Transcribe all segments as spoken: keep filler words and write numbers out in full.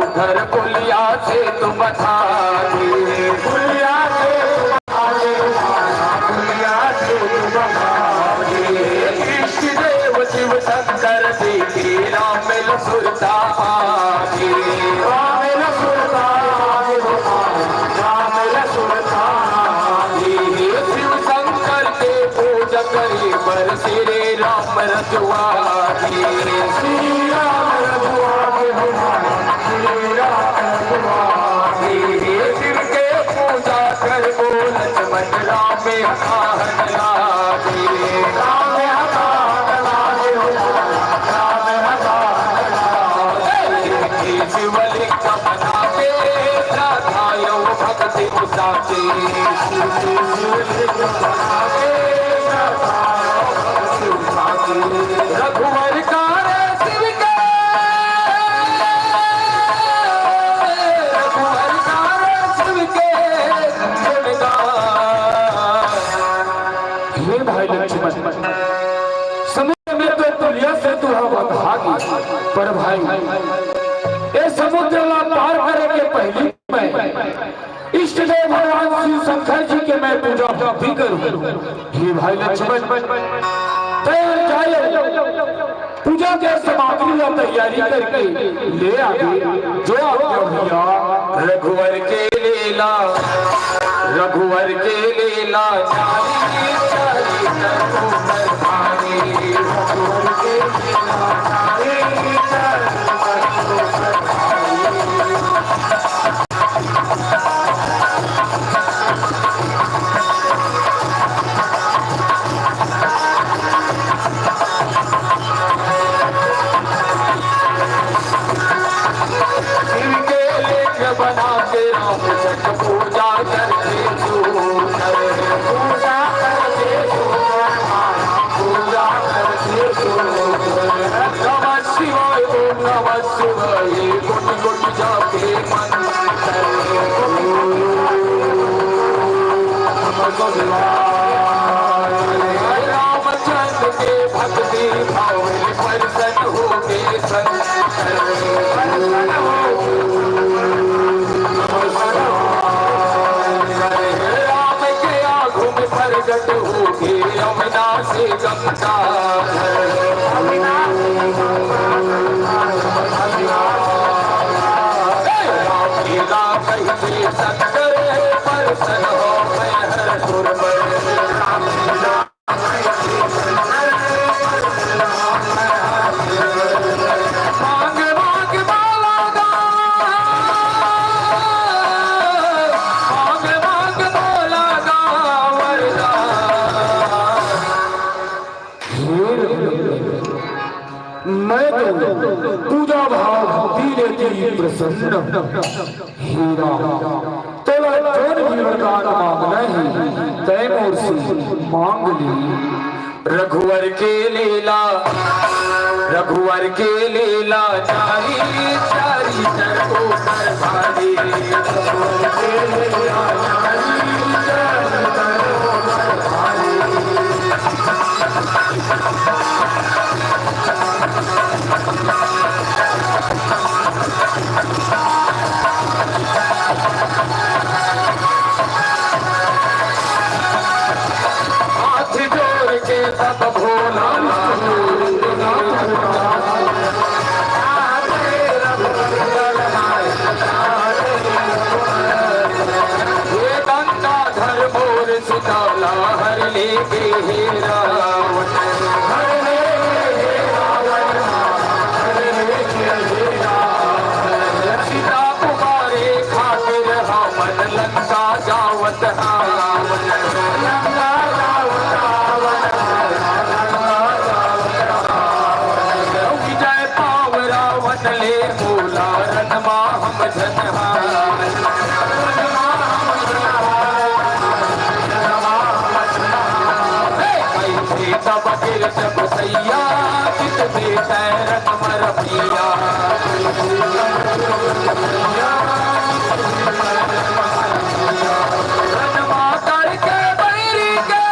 घर पुलिया से तुम बता दे, पुलिया से तुम बता दे, पुलिया से तुम बता दे। इष्ट देव शिव शंकर जी के राम लसुरता आगे, राम लसुरता आगे, राम लसुरता आगे। शिव शंकर के पूजा करे बर श्री राम रघुआगे, श्री राम रघुआगे, श्री राम रघुआगे। शिव के पूजा करबो लक्ष्मण राम हताहन लागे, राम हताहन लागे, राम हताहन लागे। शिवलिंग बना के श्रद्धा यो भक्ति उतारे। रघुवर का रे शिव के, रघुवर का रे शिव के गुणगान। हे भाई लक्ष्मण, समुद्र में तो पुलिया से तू हा बंधा गे, पर भाई, ए समुद्र ला पार करे के पहिली मैं इष्ट देव भगवान शिव शंकर जी के मैं पूजा भक्ति करूं। हे भाई लक्ष्मण, तैं जाए पूजा के सामग्री ला तैयारी करके ले आगे, जो आज्ञा भैया। रघुवर के लीला, रघुवर के लीला, चारी चारी तरफ भारी। रघुवर के लीला, चारी चारी तरफ भारी। शिव के लिंग बना के राम छठ पूजा करते सूरज, पूजा करते सूरज, पूजा करते सूरज। नमः शिवाय, ओम नमः शिवाय, कोटि कोटि जाप हे मंत्र। रामचंद्र के भक्ति भाव में प्रसन्न हो के शंकर। राम के आंखों में प्रगट हो के अविनाशी गंगा। मैं तो पूजा भाव भक्ति ले ही प्रसन्न हूं। हे राम, तोला जोन भी वरदान मांगना हे, तैं मोर से मांग ले। रघुवर के लीला, रघुवर के लीला, चारी चारी तरफ भारी। रघुवर के लीला, चारी चारी तरफ भारी। हाथ जोड़ के तब भोला हे गंगाधर मोर सुताला हर ले के हे रावण, हर ले के हे रावण, हर ले के हे रावण। सीता तुम्हारे खातिर हमन लंका जावत हावन, लंका जावत हावन, लंका जावत हावन। विजय पाव रावण ले बोला रणमा हम झन हार। हे कैसे तब गिर जब सैया, कित दे तैरत मर पिया। रणमा करके बैरी के,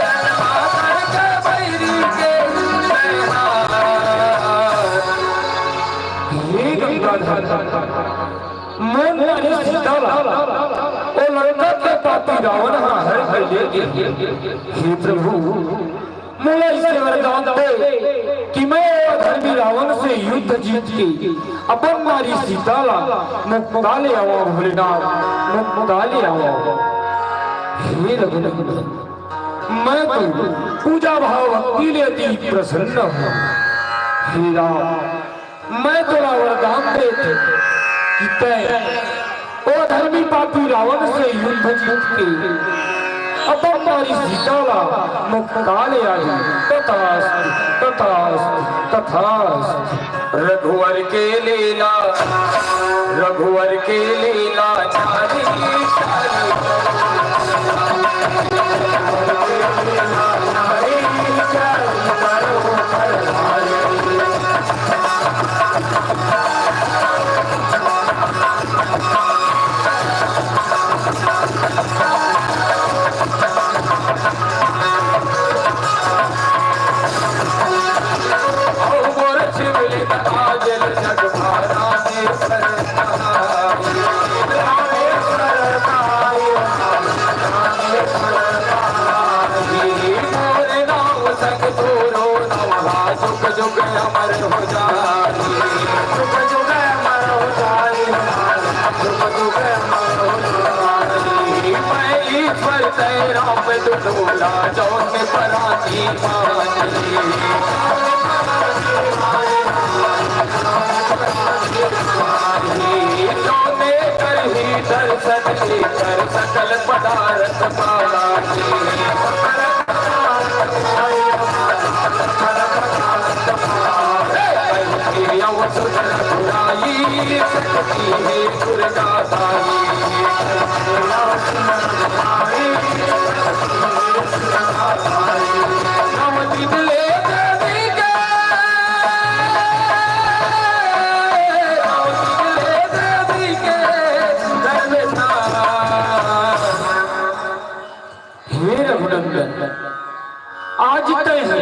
रणमा करके बैरी के, मोर नारी सीता ला ओ लंका के पापी रावण ह हर के ले गे। हे प्रभु, मोला अइसे वरदान दे कि मैं ओ अधर्मी रावण से युद्ध जीत के अपन नारी सीता ला मुक्ता ले आवां भोलेनाथ, मुक्ता ले आवां। हे रघुनंदन, मैं तो पूजा भाव भक्ति ले अति प्रसन्न हूँ। हे राम, मैं तोला वरदान देत हूँ कि तैं ओ अधर्मी पापी रावण से युद्ध जीत के अपन नारी सीता ला मुक्ता ले आही। तथास्तु, तथास्तु, तथास्तु। रघुवर के लीला, रघुवर के लीला, चारी चारी। हे रघुनंदन, आज तैं ह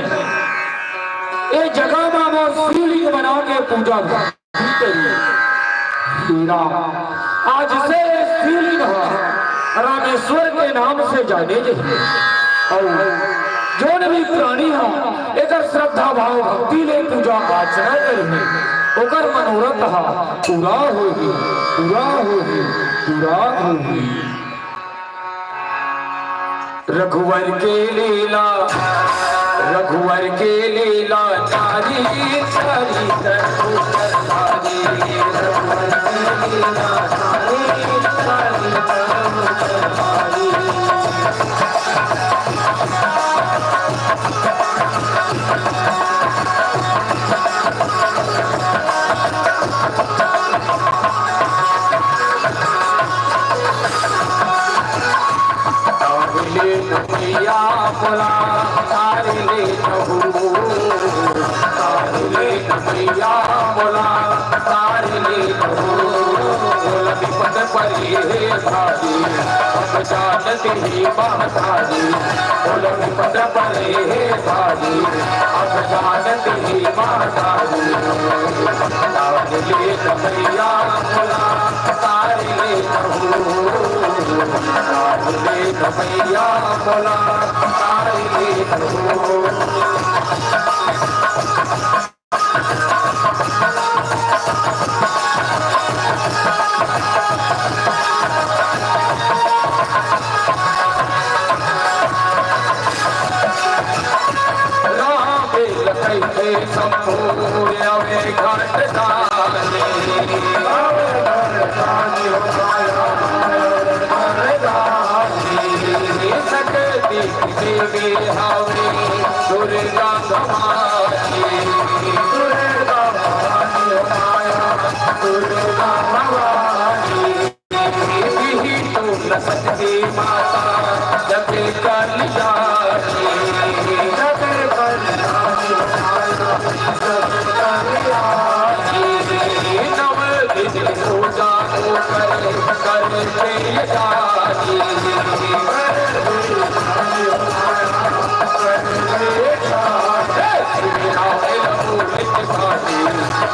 ए जगह म मोर शिवलिंग बना के पूजा भी करी। हे राम, आज से ए शिवलिंग ह रामेश्वर के नाम से जाने जाही। अउ जोन भी प्राणी ह एकर श्रद्धा भाव भक्ति ले पूजा अर्चना करही, ओकर मनोरथ ह पूरा होही, पूरा होही, पूरा होही। रघुवर के लीला, रघुवर के लीला, चारी चारी रघुवर धारी। रघुवर के लीला, चारी चारी रघुवर धारी। तारी ले नैया मोला, तारी ले प्रभु, तारी ले नैया मोला, तारी ले प्रभु। बोल विपद परी हे भारी, अब जानत ही महतारी। बोल विपद परी हे भारी, अब जानत ही महतारी। तारी ले नैया मोला, तारी ले प्रभु, तारी ले नैया मोला, तारी ले प्रभु। राम लखई के शंभू आवे घट दानी। शक्ति देवी हावे दुर्गा भवानी। दुर्गा भवानी माया, दुर्गा भवानी। शक्ति माता जग कल्याणी। जग कल्याणी माता जग कल्याणी। नव दिन पूजा को करे, करते जानी।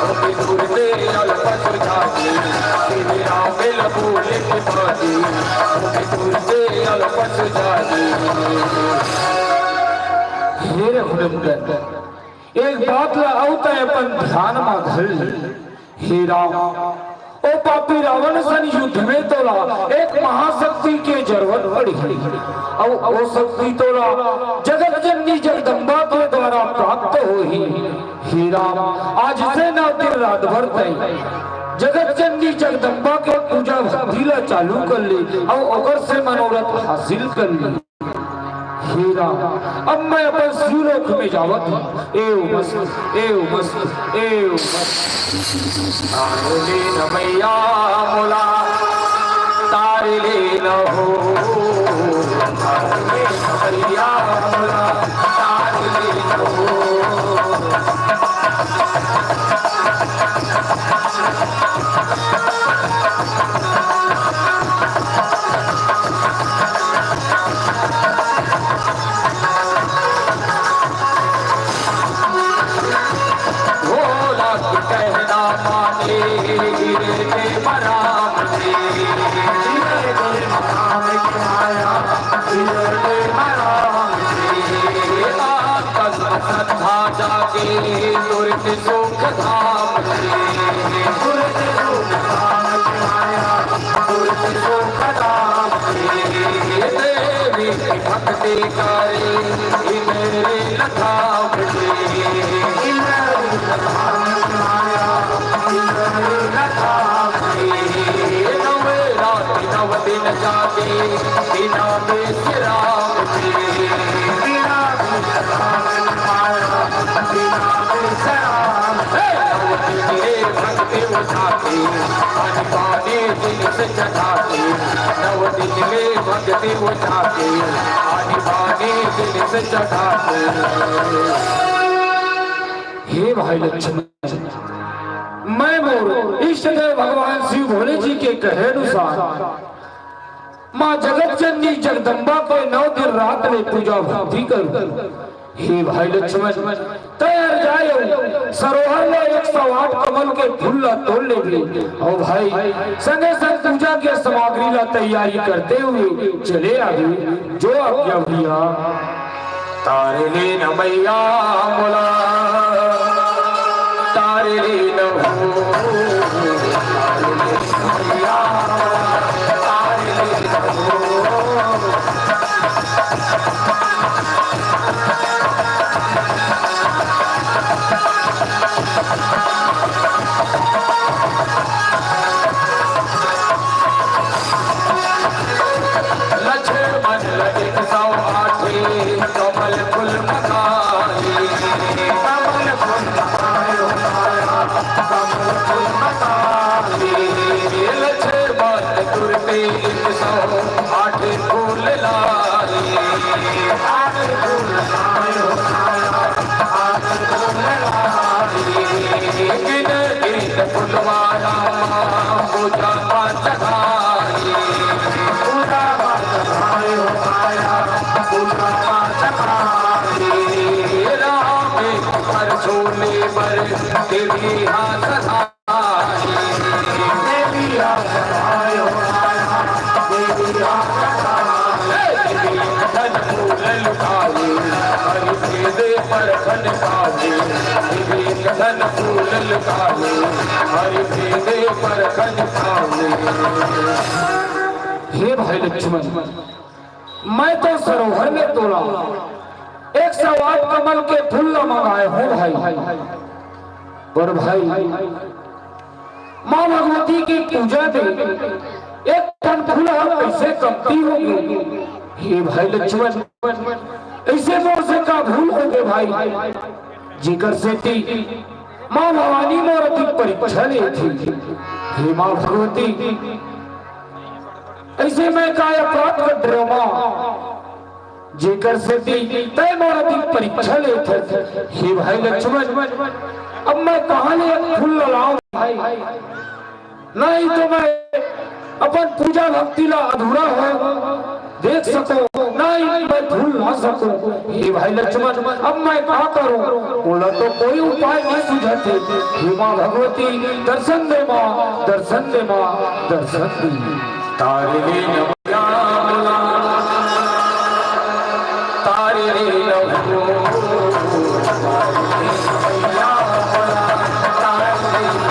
ओके दूर से अलपत जागे, तेरे राम में लबू लेके भागे। ओके दूर से अलपत जागे। हे रघुनंदन, एक बात ला अउ तैं अपन ध्यान मा धर ले। हे राम, ओ पापी रावण सन युद्ध में तोला एक महाशक्ति के जरूरत पड़ही, अउ ओ शक्ति तोला जगत जननी जगदम्बा के द्वारा प्राप्त होही। हे राम, आज से नौ दिन रात भर तैं जगत जननी जगदम्बा के पूजा भक्ति ला चालू कर ले, अउ ओकर से मनोरथ हासिल कर ले। हे राम, अब मैं अपन शिवलोक में जावत हूँ। एव मस्त, एव मस्त, एव मस्त। तारे ले न मैया मोला, तारे ले न हो। तारे ले न मैया मोला, तारे ले न हो। भोला की कहना माने, गिरे में मराम जी। गिरे में मराम जी। गिरे में मराम जी। आत्म श्रद्धा जागे, तुरंत सुख धाम जी। तुरंत सुख धाम जी। देवी की भक्ति करे, इनरे लखावती। इनरे लखावती। नवे रात नव दिन जागे, बिना विश्राम के। बिना विश्राम के। नव दिन रे भक्ति उठाके, पानी पानी दिल से चढ़ाके। नव दिन रे भक्ति उठाके, पानी पानी दिल से चढ़ाके। हे भाई लक्ष्मण, मैं मोर इष्ट देव भगवान शिव भोले जी के कहे अनुसार माँ जगत जननी जगदम्बा के नौ दिन रात में पूजा भक्ति करूं। हे भाई लक्ष्मण, तैं हर जाए सरोवर ला एक सौ आठ कमल के फूल ला तोड़ लेबे। अउ भाई, संगे संग पूजा के सामग्री ला तैयारी करते हुए चले आबे। जो आज्ञा भैया। तारे ले न मैया मोला, तारे ले न हो। लक्ष्मण लगे सौ आठे, कमल फूल मकाए। कमल फूल मकाए, कमल फूल मकाए। लक्ष्मण तुरते एक सौ आठ फूल लाए। आठ फूल लाए, आठ फूल लाए। गिन गिन फुलवारा पूजा पाठ चढ़ाए। पूजा पाठ चढ़ाए हो आया, पूजा पाठ चढ़ाए। राम पर छोले पर देवी हाथ धराए। देवी हाथ धराए हो आया, देवी हाथ धराए। धन फूल लुटाए, हरि दे पर धन पाए। विवेक धन फूल लुटाए, हरि दे पर धन पाए। हे भाई लक्ष्मण, मैं तो सरोवर में तोला एक सौ आठ कमल के फूल ला मंगाए हूँ भाई, पर भाई, माँ भगवती की पूजा में एक ठन फूल ह कइसे कमती होगे? हे भाई लक्ष्मण, अइसे मोर से का भूल होगे भाई, जेकर सेती माँ भवानी मोर अतिक परीक्षा लेथे। हे माँ भगवती, अइसे मैं का अपराध कर डरेंव माँ, जेकर सेती तैं मोर अतिक परीक्षा लेथस। हे भाई लक्ष्मण, अब मैं कहाँ ले एक फूल ला लाऊं भाई? नहीं तो मैं अपन पूजा भक्ति ला अधूरा हो देख सकूं। नहीं, मैं भूल ना सकूं। हे भाई लक्ष्मण, अब मैं का करूं? मोला तो कोई उपाय नहीं सूझत हे। हे माँ भगवती, दर्शन दे माँ, दर्शन दे माँ, दर्शन दे। तारे रे नमया, तारे रे नमो, तारे रे नमो।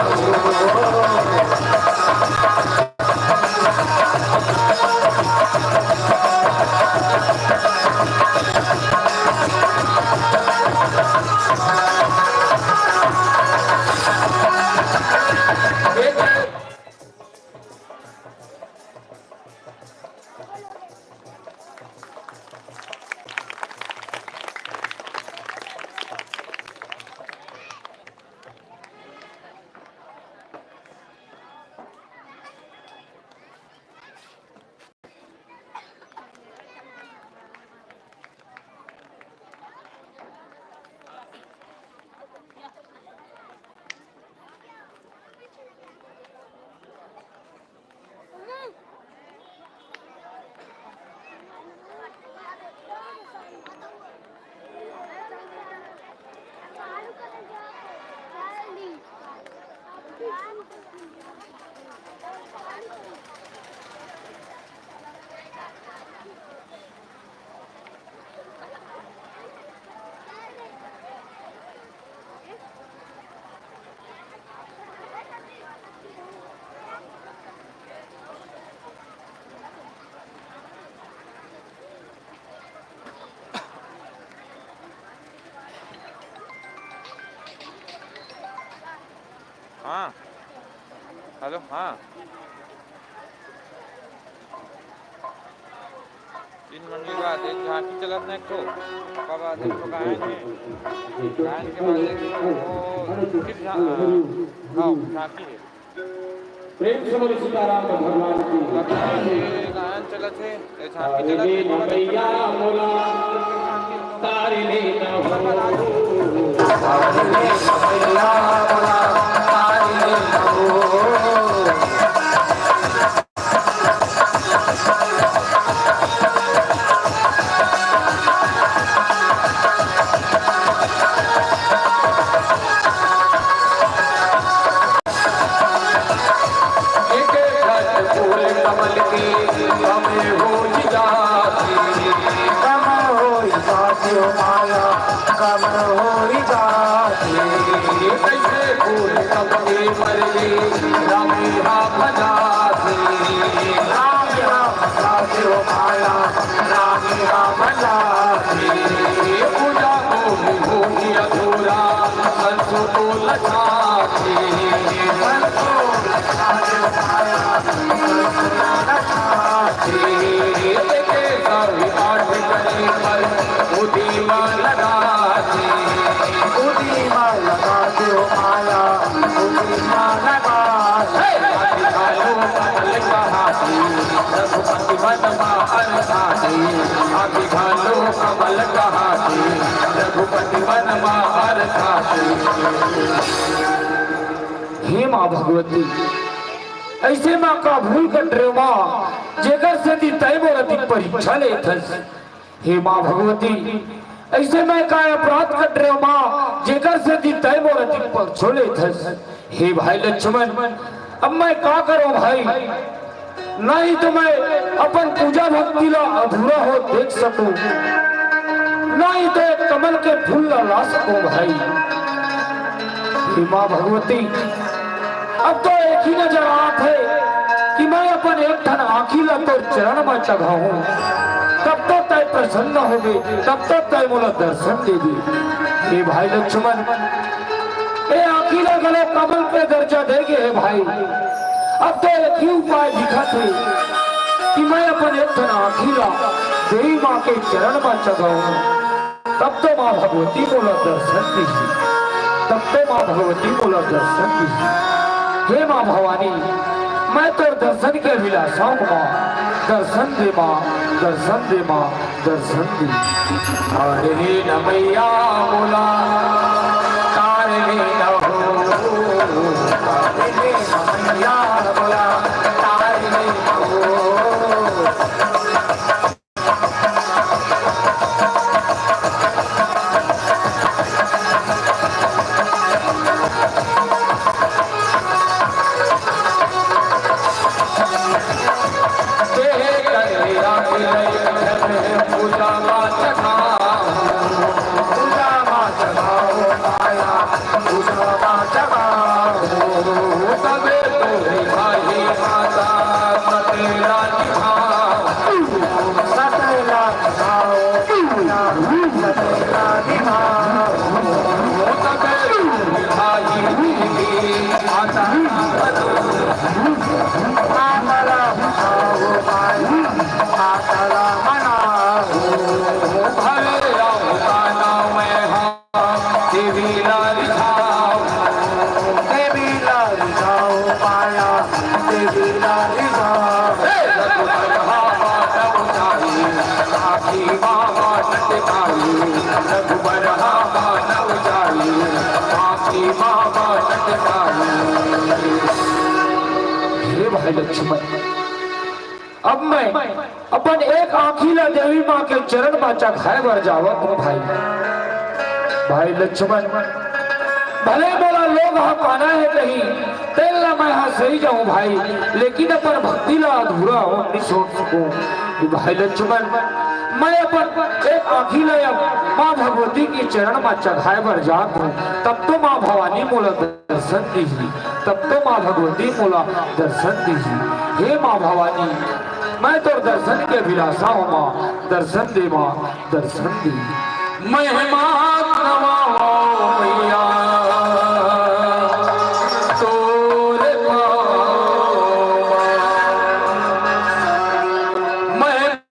हाँ, हेलो, हाँ। तीन मंडली बाद एक झांकी चलत ना, एक ठो, ओकर बाद एक ठो गायन हे, गायन के बाद एक ठो वो फिर झा-, हाँ, झांकी हे। प्रेम से बोले सीताराम भगवान की। गायन चलत हे, ए झांकी चलत हे, तारे ले ना भैया मोला, तारे ले ना हो। तारे ले ना भैया मोला, तारे ले ना हो। एक झट फूल कमल के कम होई जाथे, कम होई जाथे ओ माया, कम होई जाथे। कइसे फूल कमल के मर गे, राम हा भजाथे, राम हा भजाथे ओ माया, राम हा भजाथे। पूजा को भी होई अधूरा, संत को लजाथे, संत को हे माँ भगवती, अइसे मैं का भूल कर डरेंव माँ, जेकर सेती तैं मोर अतिक परीक्षा लेथस। हे माँ भगवती, अइसे मैं का अपराध कर डरेंव माँ, जेकर सेती तैं मोर अतिक परीक्षा लेथस। हे भाई लक्ष्मण, अब मैं का करों भाई? नहीं तो मैं अपन पूजा भक्ति ला अधूरा होत देख सकूं, नहीं तो एक कमल के फूल ला ला सकूं भाई। हे माँ भगवती, अब तो एक ही नजर आत हे कि मैं अपन एक ठन आँखी ला तोर चरण म चघाहूँ, तब तो तैं प्रसन्न होबे, तब तो तैं मोला दर्शन देबे। हे भाई लक्ष्मण, ए आँखी ला घलो कमल के दर्जा दे गे हे भाई। अब तो एक ही उपाय दिखत हे कि मैं अपन एक ठन आँखी ला देवी माँ के चरण म चघाहूँ। तब तो माँ भगवती मोला दर्शन दिही, तब तो माँ भगवती मोला दर्शन दिही। हे माँ भवानी, मैं तोर दर्शन के अभिलाषा हूँ माँ, दर्शन दे माँ, दर्शन दे माँ, दर्शन दे। तारे ले न मैया मोला, तारे ले न हो, तारे ले न मैया मोला, तारे ले न हो। हे भाई लक्ष्मण, अब मैं अपन एक आँखी ला देवी माँ के चरण मा चघाए बर जावत हूँ भाई। भाई लक्ष्मण, भले मोला लोग ह काना हे कहीं, तेन ला मैं ह सही जाऊँ भाई, लेकिन अपन भक्ति ला अधूरा हो नहीं छोड़ सकूँ। भाई लक्ष्मण, मैं अपन एक आँखी ला अब माँ भगवती के चरण मा चघाए बर जात हूँ, तब तो माँ भवानी मोला दर्शन दीही, तब तो माँ भगवती मोला दर्शन दीही। हे माँ भवानी, मैं तोर दर्शन के अभिलाषा हूँ माँ, दर्शन दे माँ, दर्शन दे। महिमा नवाओ मैया तोरे पाँव। महिमा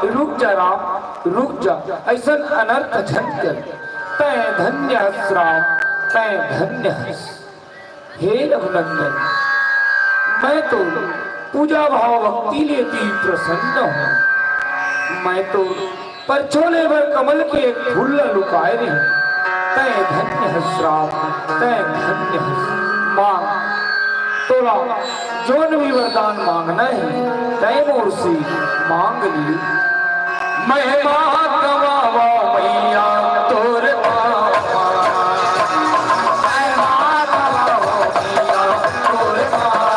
रुक जा राम, रुक जा, ऐसन अनर्थ झन कर। तैं धन्य हस राम, तैं धन्य हस। हे रघुनंदन, मैं तो पूजा भाव भक्ति ले अति प्रसन्न हूँ। मैं तो परछो ले बर कमल के एक फूल ला लुकाए रहे। तैं धन्य हस राम, तैं धन्य हस। माँ, तोला जोन भी वरदान मांगना हे, तैं मोर से मांग ले। महिमा गवावा मैया तोर पावा। महिमा गवावा मैया तोर पावा।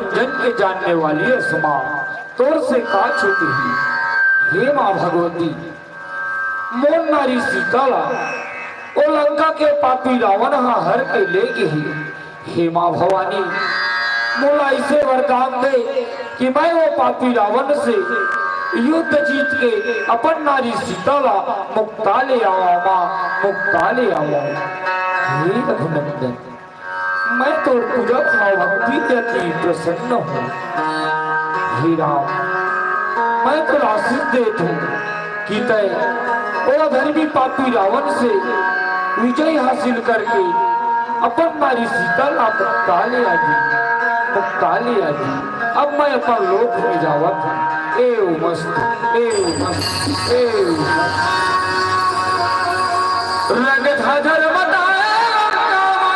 जन के जानने वाली अस माँ, तोर से का छुपही। हे माँ भगवती, मोर नारी सीता ला ओ लंका के पापी रावण ह हर के ले गे हे। हे माँ भवानी, मोला अइसे वरदान दे कि मैं ओ पापी रावण से युद्ध जीत के अपन नारी सीता ला मुक्ता ले आवा माँ, मुक्ता ले आवा। हे रघुनंदन, मैं तोर पूजा भाव भक्ति के अति प्रसन्न हूँ। हे राम, मैं तोर आशीष देत हूँ कि तय ओ अधर्मी पापी रावण से विजय हासिल करके अपन नारी सीता ला मुक्ता ले आजी, मुक्ता ले आजी। अब मैं अपन लोक में जावत हूँ। एव मस्त, एव मस्त, एव मस्त। रंग झाझर मचाए लंका मा।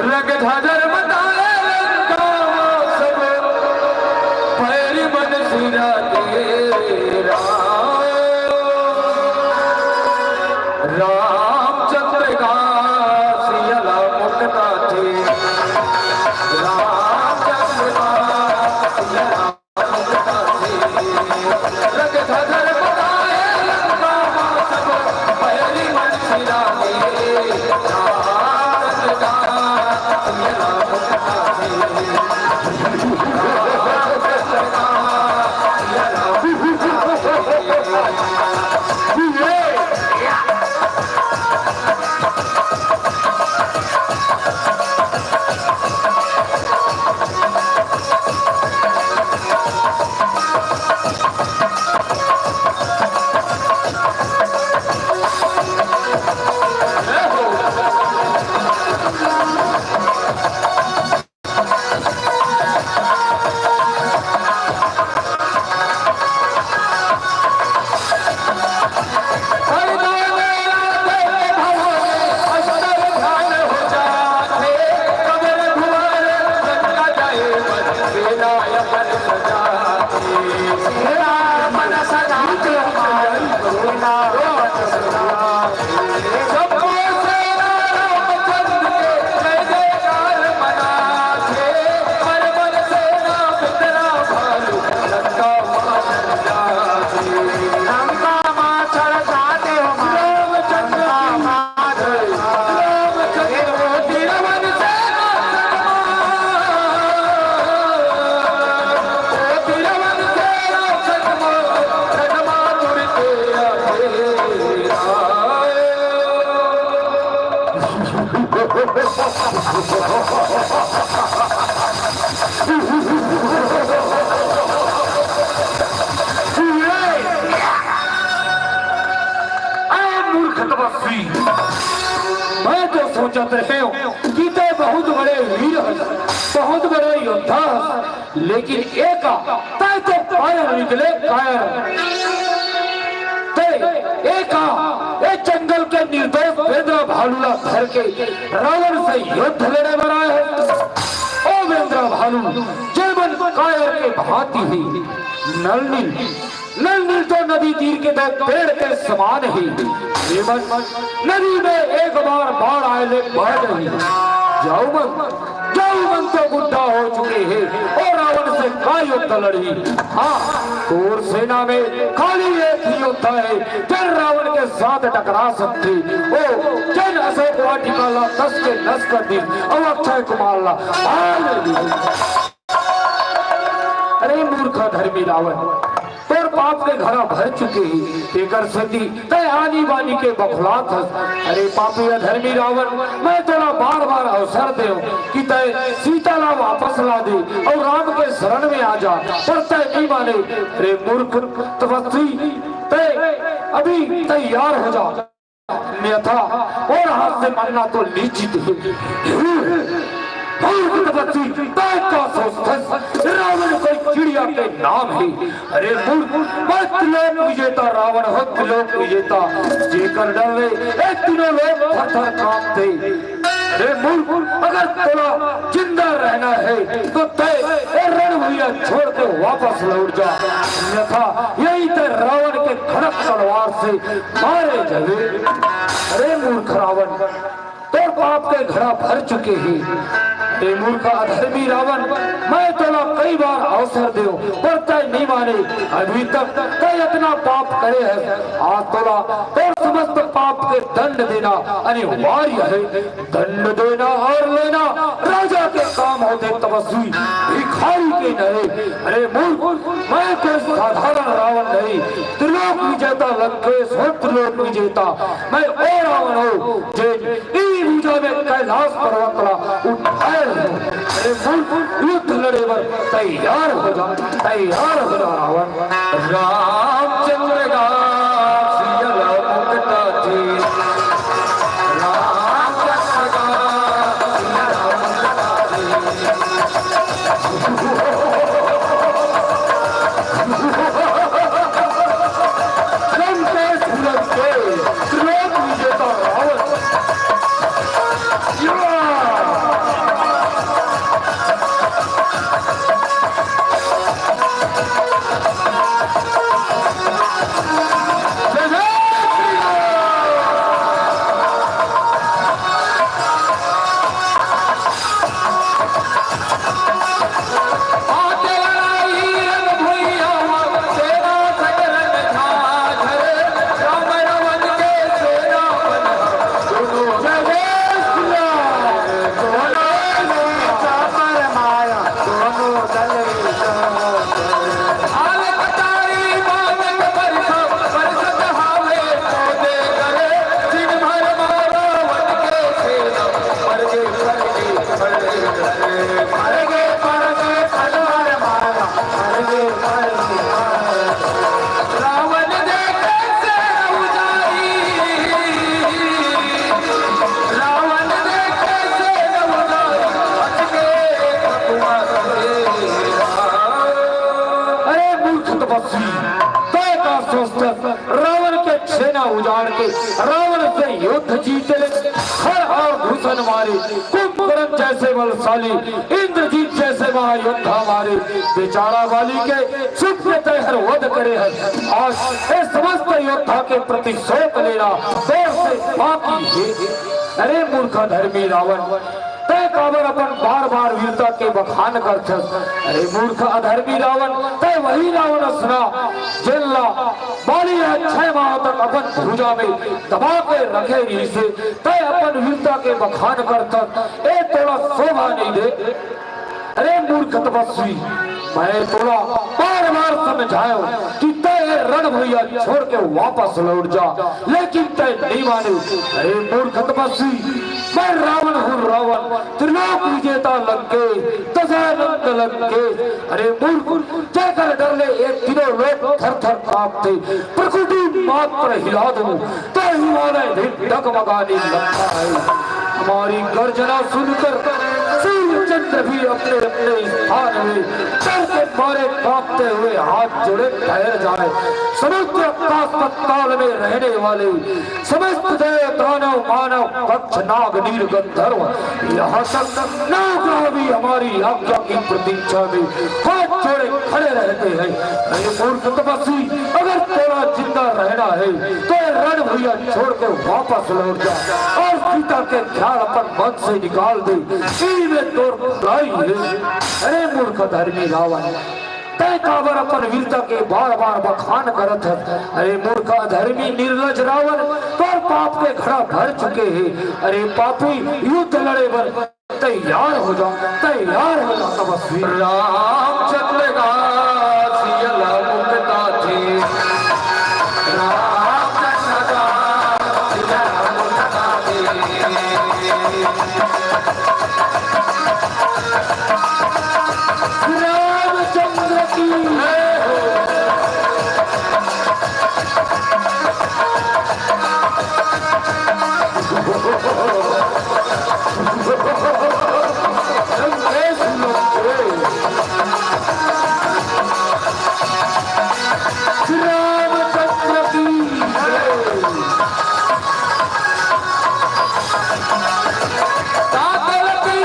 रंग झाझर मचाए लंका मा, सब बैरी मन सिरा के राम। रामचंद्र का सिया ला मुक्ता दे। रामचंद्र का सिया ला अरे मूर्ख तपस्वी, मैं तो सोचत रहेंव कि तैं बहुत बड़े वीर हस, बहुत बड़े योद्धा हस, लेकिन ए का, तैं तो कायर निकले, कायर। तैं ए का, ए जंगल के निर्दोष बेंदरा भालू ला धर के रावण से युद्ध लड़े बर आए हस। ओ बेंदरा भालू, जे मन कायर के भांति हे, नल नील, नल नील तो नदी तीर के दो पेड़ के समान हे। ये मन नदी में एक बार बाढ़ आए ले बह जाही। जाऊ मन, जाऊ मन तो बुढ़ा हो चुके हे और रावण से का युद्ध लड़ही। हाँ, तोर सेना में खाली एक ही योद्धा हे, जेन रावण के साथ टकरा सकथे। ओ, जेन अशोक वाटिका ला तस के नस कर दिस, अउ अक्षय कुमार ला मार दिस। अरे मूर्ख अधर्मी रावण, तोर पाप के घड़ा भर चुके हे, तेकर सेती तैं आनी बानी के बखलात हस। अरे पापी अधर्मी रावण, मैं तोला बार-बार अवसर देंव कि तैं सीता ला वापस ला दे अउ राम के शरण में आ जा, पर तैं नइ माने। अरे मूर्ख तपस्वी, तैं अभी तैयार हो जा। अन्यथा मोर हाथ से मरना तो निश्चित हे। मूर्ख तपस्वी, तैं का सोचथस? रावण कोई चिड़िया के नाम हे। अरे मूर्ख, मैं त्रिलोक विजेता रावण हंव, त्रिलोक विजेता। जेकर डर ले ए तीनों लोक थर-थर कांपथे। अरे मूर्ख, अगर तोला जिंदा रहना हे तो तैं ए रण भुइयां छोड़ के वापस लौट जा, अन्यथा यहीं तैं रावण के कड़क तलवार से मारे जाबे। अरे मूर्ख रावण, तोर पाप के घड़ा भर चुके हे। अरे मूर्ख अधर्मी रावण, मैं तोला कई बार अवसर देंव, पर तैं नइ माने। अभी तक तैं इतना पाप करे हस, आज तोला तोर समस्त पाप के दंड देना अनिवार्य हे। दंड देना और लेना राजा के काम होथे तपस्वी, भिखारी के नहीं। अरे मूर्ख, मैं कोई साधारण रावण नहीं, त्रिलोक विजेता लंकेश हों, त्रिलोक विजेता। मैं ओ रावण हों, जेन ए भुजा में कैलाश पर्वत ला उठाए हों। अरे मूर्ख, युद्ध लड़े बर तैयार हो जा, तैयार हो जा रावण। रामचंद्र का सिया ला मुक्ता जी। रामचंद्र का सिया ला मुक्ता जी। लंकेश लंकेश, त्रिलोक विजेता रावण। या! अरे मूर्ख तपस्वी, तैं का सोचथस रावण के सेना उजाड़ के रावण से युद्ध जीते ले? खर और घूसन मारे, कुंभकर्ण जैसे बलशाली, इंद्रजीत जैसे महायोद्धा मारे, बेचारा बाली के सुख के तैं हर वध करे हस। आज ए समस्त योद्धा के प्रतिशोध लेना तोर से बाकी हे। अरे मूर्ख अधर्मी रावण, तैं काबर अपन बार-बार वीरता के बखान करथस? अरे मूर्ख अधर्मी रावण, तैं वही रावण अस ना, जेन ला बाली ह छह माह तक अपन भुजा में दबा के रखे रिहिसे, तैं अपन वीरता के बखान करथस। ए तोला शोभा नइ दे। अरे मूर्ख तपस्वी, मैं तोला बार-बार समझाएंव कि तैं ए रण भुइयां छोड़ के वापस लौट जा, लेकिन तैं नइ माने। अरे मूर्ख तपस्वी, मैं रावण हूँ रावण, त्रिलोक विजेता लंकेश, दशानंद लंकेश। अरे मूर्ख, जेकर डर ले ए तीनों लोक थर-थर कांपथे, प्रकृति मात्र हिला दूं, तो हिमालय भी डगमगाने लगता है। हमारी गर्जना सुनकर सूर्य चंद्र भी अपने अपने स्थान में डर के मारे कांपते हुए हाथ जोड़े ठहर जाए। समुद्र आकाश पाताल में रहने वाले समस्त देव दानव मानव पक्ष नाग नीर गंधर्व, यहाँ तक नवग्रह भी हमारी आज्ञा की प्रतीक्षा में हाथ जोड़े खड़े रहते हैं। अरे मूर्ख तपस्वी, अगर तोला जिंदा रहना है तो ये रण भुइयां छोड़ के वापस लौट जा और सीता के ख्याल अपन मन से निकाल दे। इही में तोर भलाई है। अरे मूर्ख धर्मी रावण, तैं काबर अपन वीरता के बार-बार बखान करत हस? अरे मूर्ख अधर्मी निर्लज रावण, तोर पाप के घड़ा भर चुके हे। अरे पापी, युद्ध लड़े बर तैयार हो जा, तैयार हो जा तपस्वी। रामचंद्र का सिया ला मुक्ता जी। रामचंद्र का सिया ला मुक्ता जी। रामचंद्र की जय हो। लंकेश लंकेश। रामचंद्र की जय। ताकल की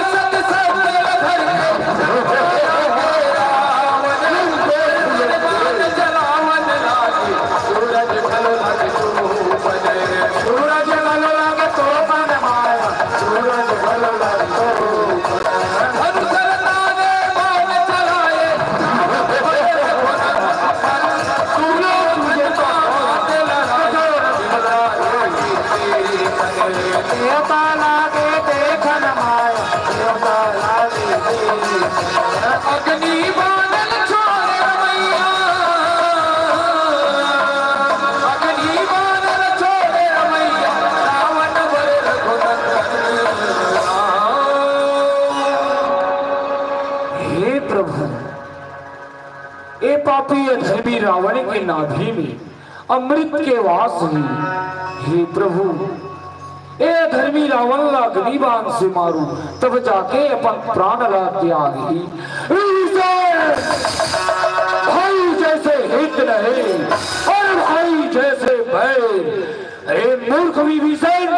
देवता लागे देखन माया, देवता लागे देख। अग्नि बाणन छोड़े रमैया, अग्नि बाणन छोड़े रमैया, रावण वर रघुनंदन। हे प्रभु, ए पापी अधर्मी रावण के नाभि में अमृत के वास हुई। हे प्रभु, ए अधर्मी रावण ला अग्नि बाण से मारू, तब जाके अपन प्राण ला त्याग ही। विभीषण, भाई जैसे हित नहीं और भाई जैसे बैर। अरे मूर्ख विभीषण,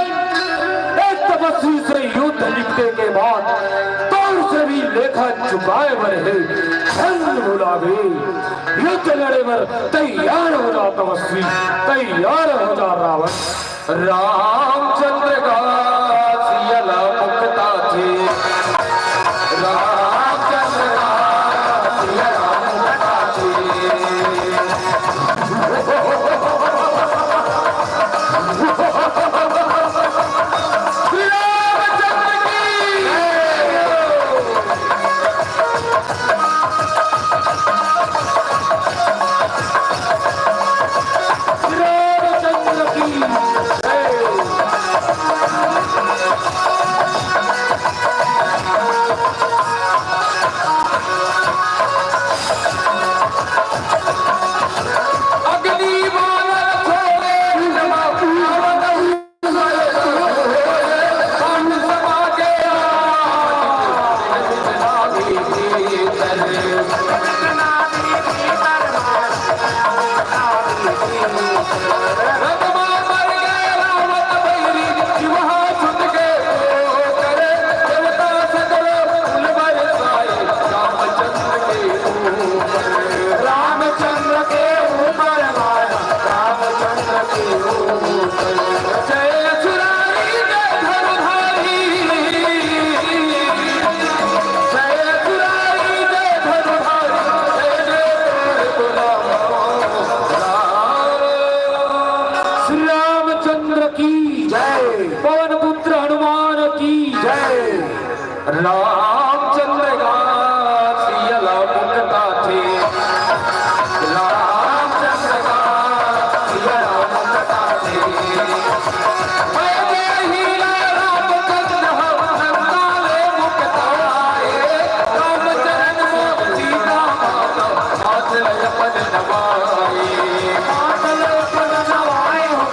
एक तपस्वी से युद्ध लिखने के बाद तोर से भी लेखा चुकाए बर हे। धन बुलावे, युद्ध लड़े बर तैयार हो जा तपस्वी, तैयार हो जा रावण। रामचंद्र का सियला मुक्ता थे, रामचंद्र का सियला मुक्ता थे। श्री रामचंद्र की जय। श्री रामचंद्र की जय। अग्नि बाण छोड़े रामचंद्र के ऊपर माया, रामचंद्र के ऊपर। जय सुरारी जय धनुधारी, जय सुरारी जय धनुधारी, जय जय तोर गुलाम राम। श्री रामचंद्र की जय, पवन पुत्र हनुमान की जय। रामचंद्र का सियला मुक्ता थे, रामचंद्र का सियला मुक्ता थे। मैं देही ला रामचंद्र हूँ, नंदा ले मुक्ता आए। रामचरण मोर सीता माता, हाथ लय अपन नवाए। हाथ लय अपन नवाए हो।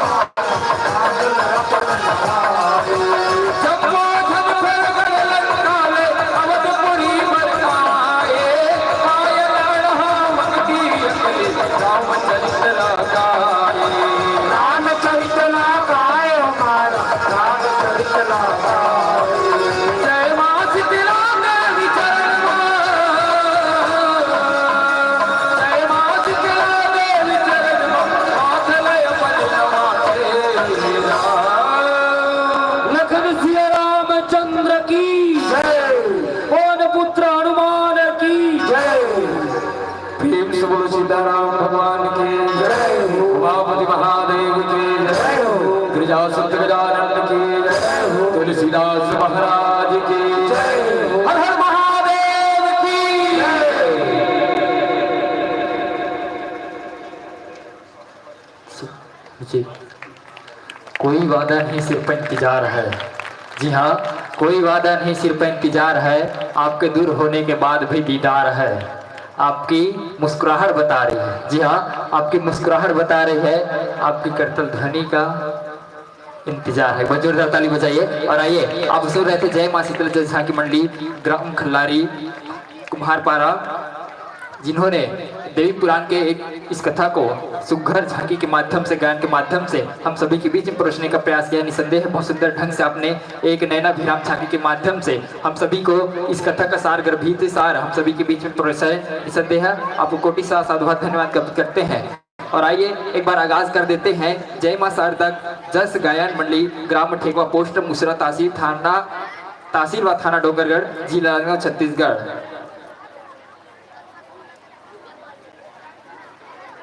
लखन सिया रामचंद्र की जय, पवन पुत्र हनुमान की जय। प्रेम से बोलो सीताराम भगवान की जय हो, उमापति महादेव की जय हो, गिरिजा संत गजानन की जय हो, तुलसीदास महाराज की जय हो, हर हर महादेव की जय। जी। कोई वादा नहीं, सिर्फ इंतजार है। जी हाँ, कोई वादा नहीं, सिर्फ इंतजार है। आपके दूर होने के बाद भी दीदार है। आपकी मुस्कुराहट बता रही है। जी हाँ, आपकी मुस्कुराहट बता रही है। आपकी करतल ध्वनि का इंतजार है। बहुत जोरदार ताली बजाइए। और आइए, आप सुन रहे थे जय माँ शीतला जल झांकी मंडली, ग्राम खल्लारी, कुम्हारपारा, जिन्होंने देवी पुराण के एक इस कथा को सुघर झांकी के माध्यम से, गायन के माध्यम से हम सभी के बीच में परोसने का प्रयास किया। निसंदेह बहुत सुंदर ढंग से आपने एक नैनाभिराम झांकी के माध्यम से हम सभी को इस कथा का सार, गर्भित सार हम सभी के बीच में परोसा है। निसंदेह आपको कोटि सा साधुवाद, धन्यवाद ज्ञापित करते हैं। और आइए, एक बार आगाज कर देते हैं जय माँ शारदा जस गायन मंडली, ग्राम ठेकवा, पोस्ट मुसरा, तहसील थाना, तहसील व थाना डोंगरगढ़, जिला राजनांदगांव, छत्तीसगढ़।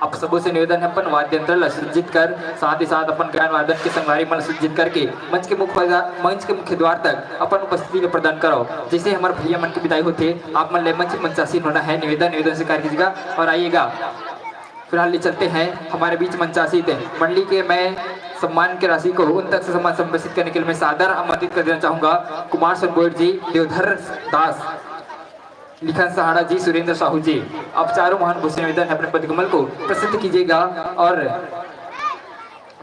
आप सबो से निवेदन है, अपन वाद्य यंत्र ला सज्जित कर, साथ ही साथ अपन गायन वादन के संगवारी मन ला सज्जित करके मंच के मुख्य, मंच के मुख्य द्वार तक अपन उपस्थिति ला प्रदान करो। जैसे हमर भैया मन के विदाई होथे, आप मन ले मंच मंचासीन होना है। निवेदन, निवेदन स्वीकार कीजिएगा और आइएगा। फिलहाल ले चलते हैं हमारे बीच मंचासीन मंडली के। मैं सम्मान के राशि को उन तक से सम्मान संप्रेषित करने के लिए मैं सादर आमंत्रित कर देना चाहूंगा कुमार सोनबोइर जी, देवधर दास, लिखन सहाड़ा जी, सुरेंद्र साहू जी, आप चारों महानुभावों से निवेदन है अपने पदकमल को प्रसिद्ध कीजिएगा और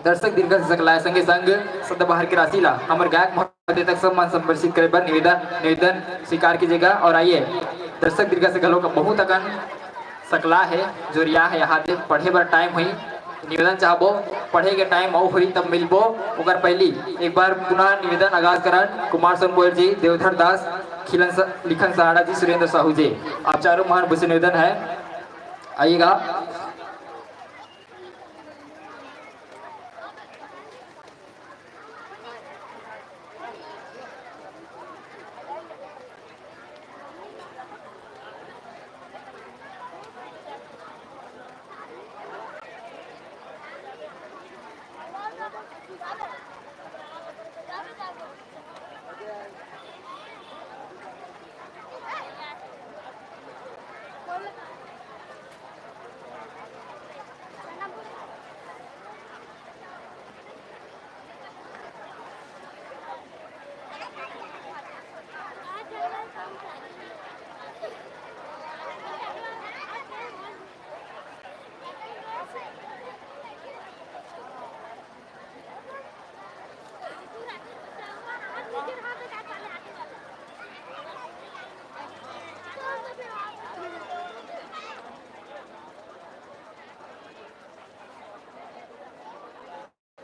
दर्शक दीर्घा से सकलाय संगे संग सदाबहार के राशि ला हमर गायक महोदय तक सम्मान संप्रेषित करे बर निवेदन, निवेदन स्वीकार कीजिएगा। और आइए, दर्शक दीर्घा से घलो बहुत अकन सकला है, जोरिया है, यहाँ दे पढ़े बर टाइम हुई, निवेदन चाहबो, पढ़े के टाइम अउ होही तब मिलबो। ओकर पहली एक बार पुनः निवेदन आगाज करन कुमार सोनबोइर जी, देवधर दास, खिलन स-, लिखन सहाड़ा जी, सुरेंद्र साहू जी, आप चारों महानुभावों से निवेदन है, आइएगा।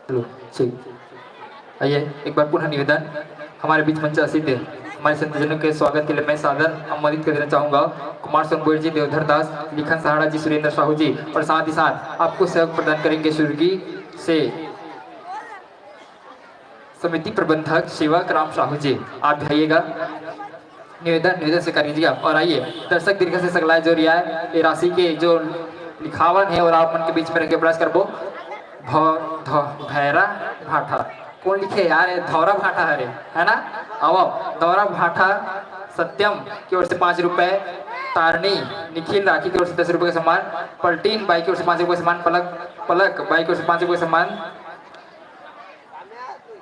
हेलो, ठीक। आइए, एक बार पुनः निवेदन, हमारे बीच मंचासीन हमारे संतजनों के स्वागत के लिए मैं सादर आमंत्रित कर देना चाहूंगा कुमार सोनबोइर जी, देवधर दास, लिखन सहाड़ा जी, सुरेंद्र साहू जी, और साथ ही साथ आपको सहयोग प्रदान करेंगे स्वर्गीय से समिति प्रबंधक सेवक राम साहू जी, आप भी आइएगा। निवेदन, निवेदन स्वीकार कीजिएगा। और आइए, दर्शक दीर्घा से सकलाय जोरिया है, ये राशि के जो लिखावन है और आप मन के बीच में रख के प्रयास करबो। ध-, ध-, भैरा भाठा, कौन लिखे यार? ये धौरा भाठा हरे, है ना? अब दौरा भाठा सत्यम की ओर से पाँच रुपए, तारणी निखिल राखी की ओर से दस रुपए का सम्मान, पलटीन बाई की ओर से पाँच रुपए का सम्मान, पलक, पलक बाई की ओर से पाँच रुपए का सम्मान,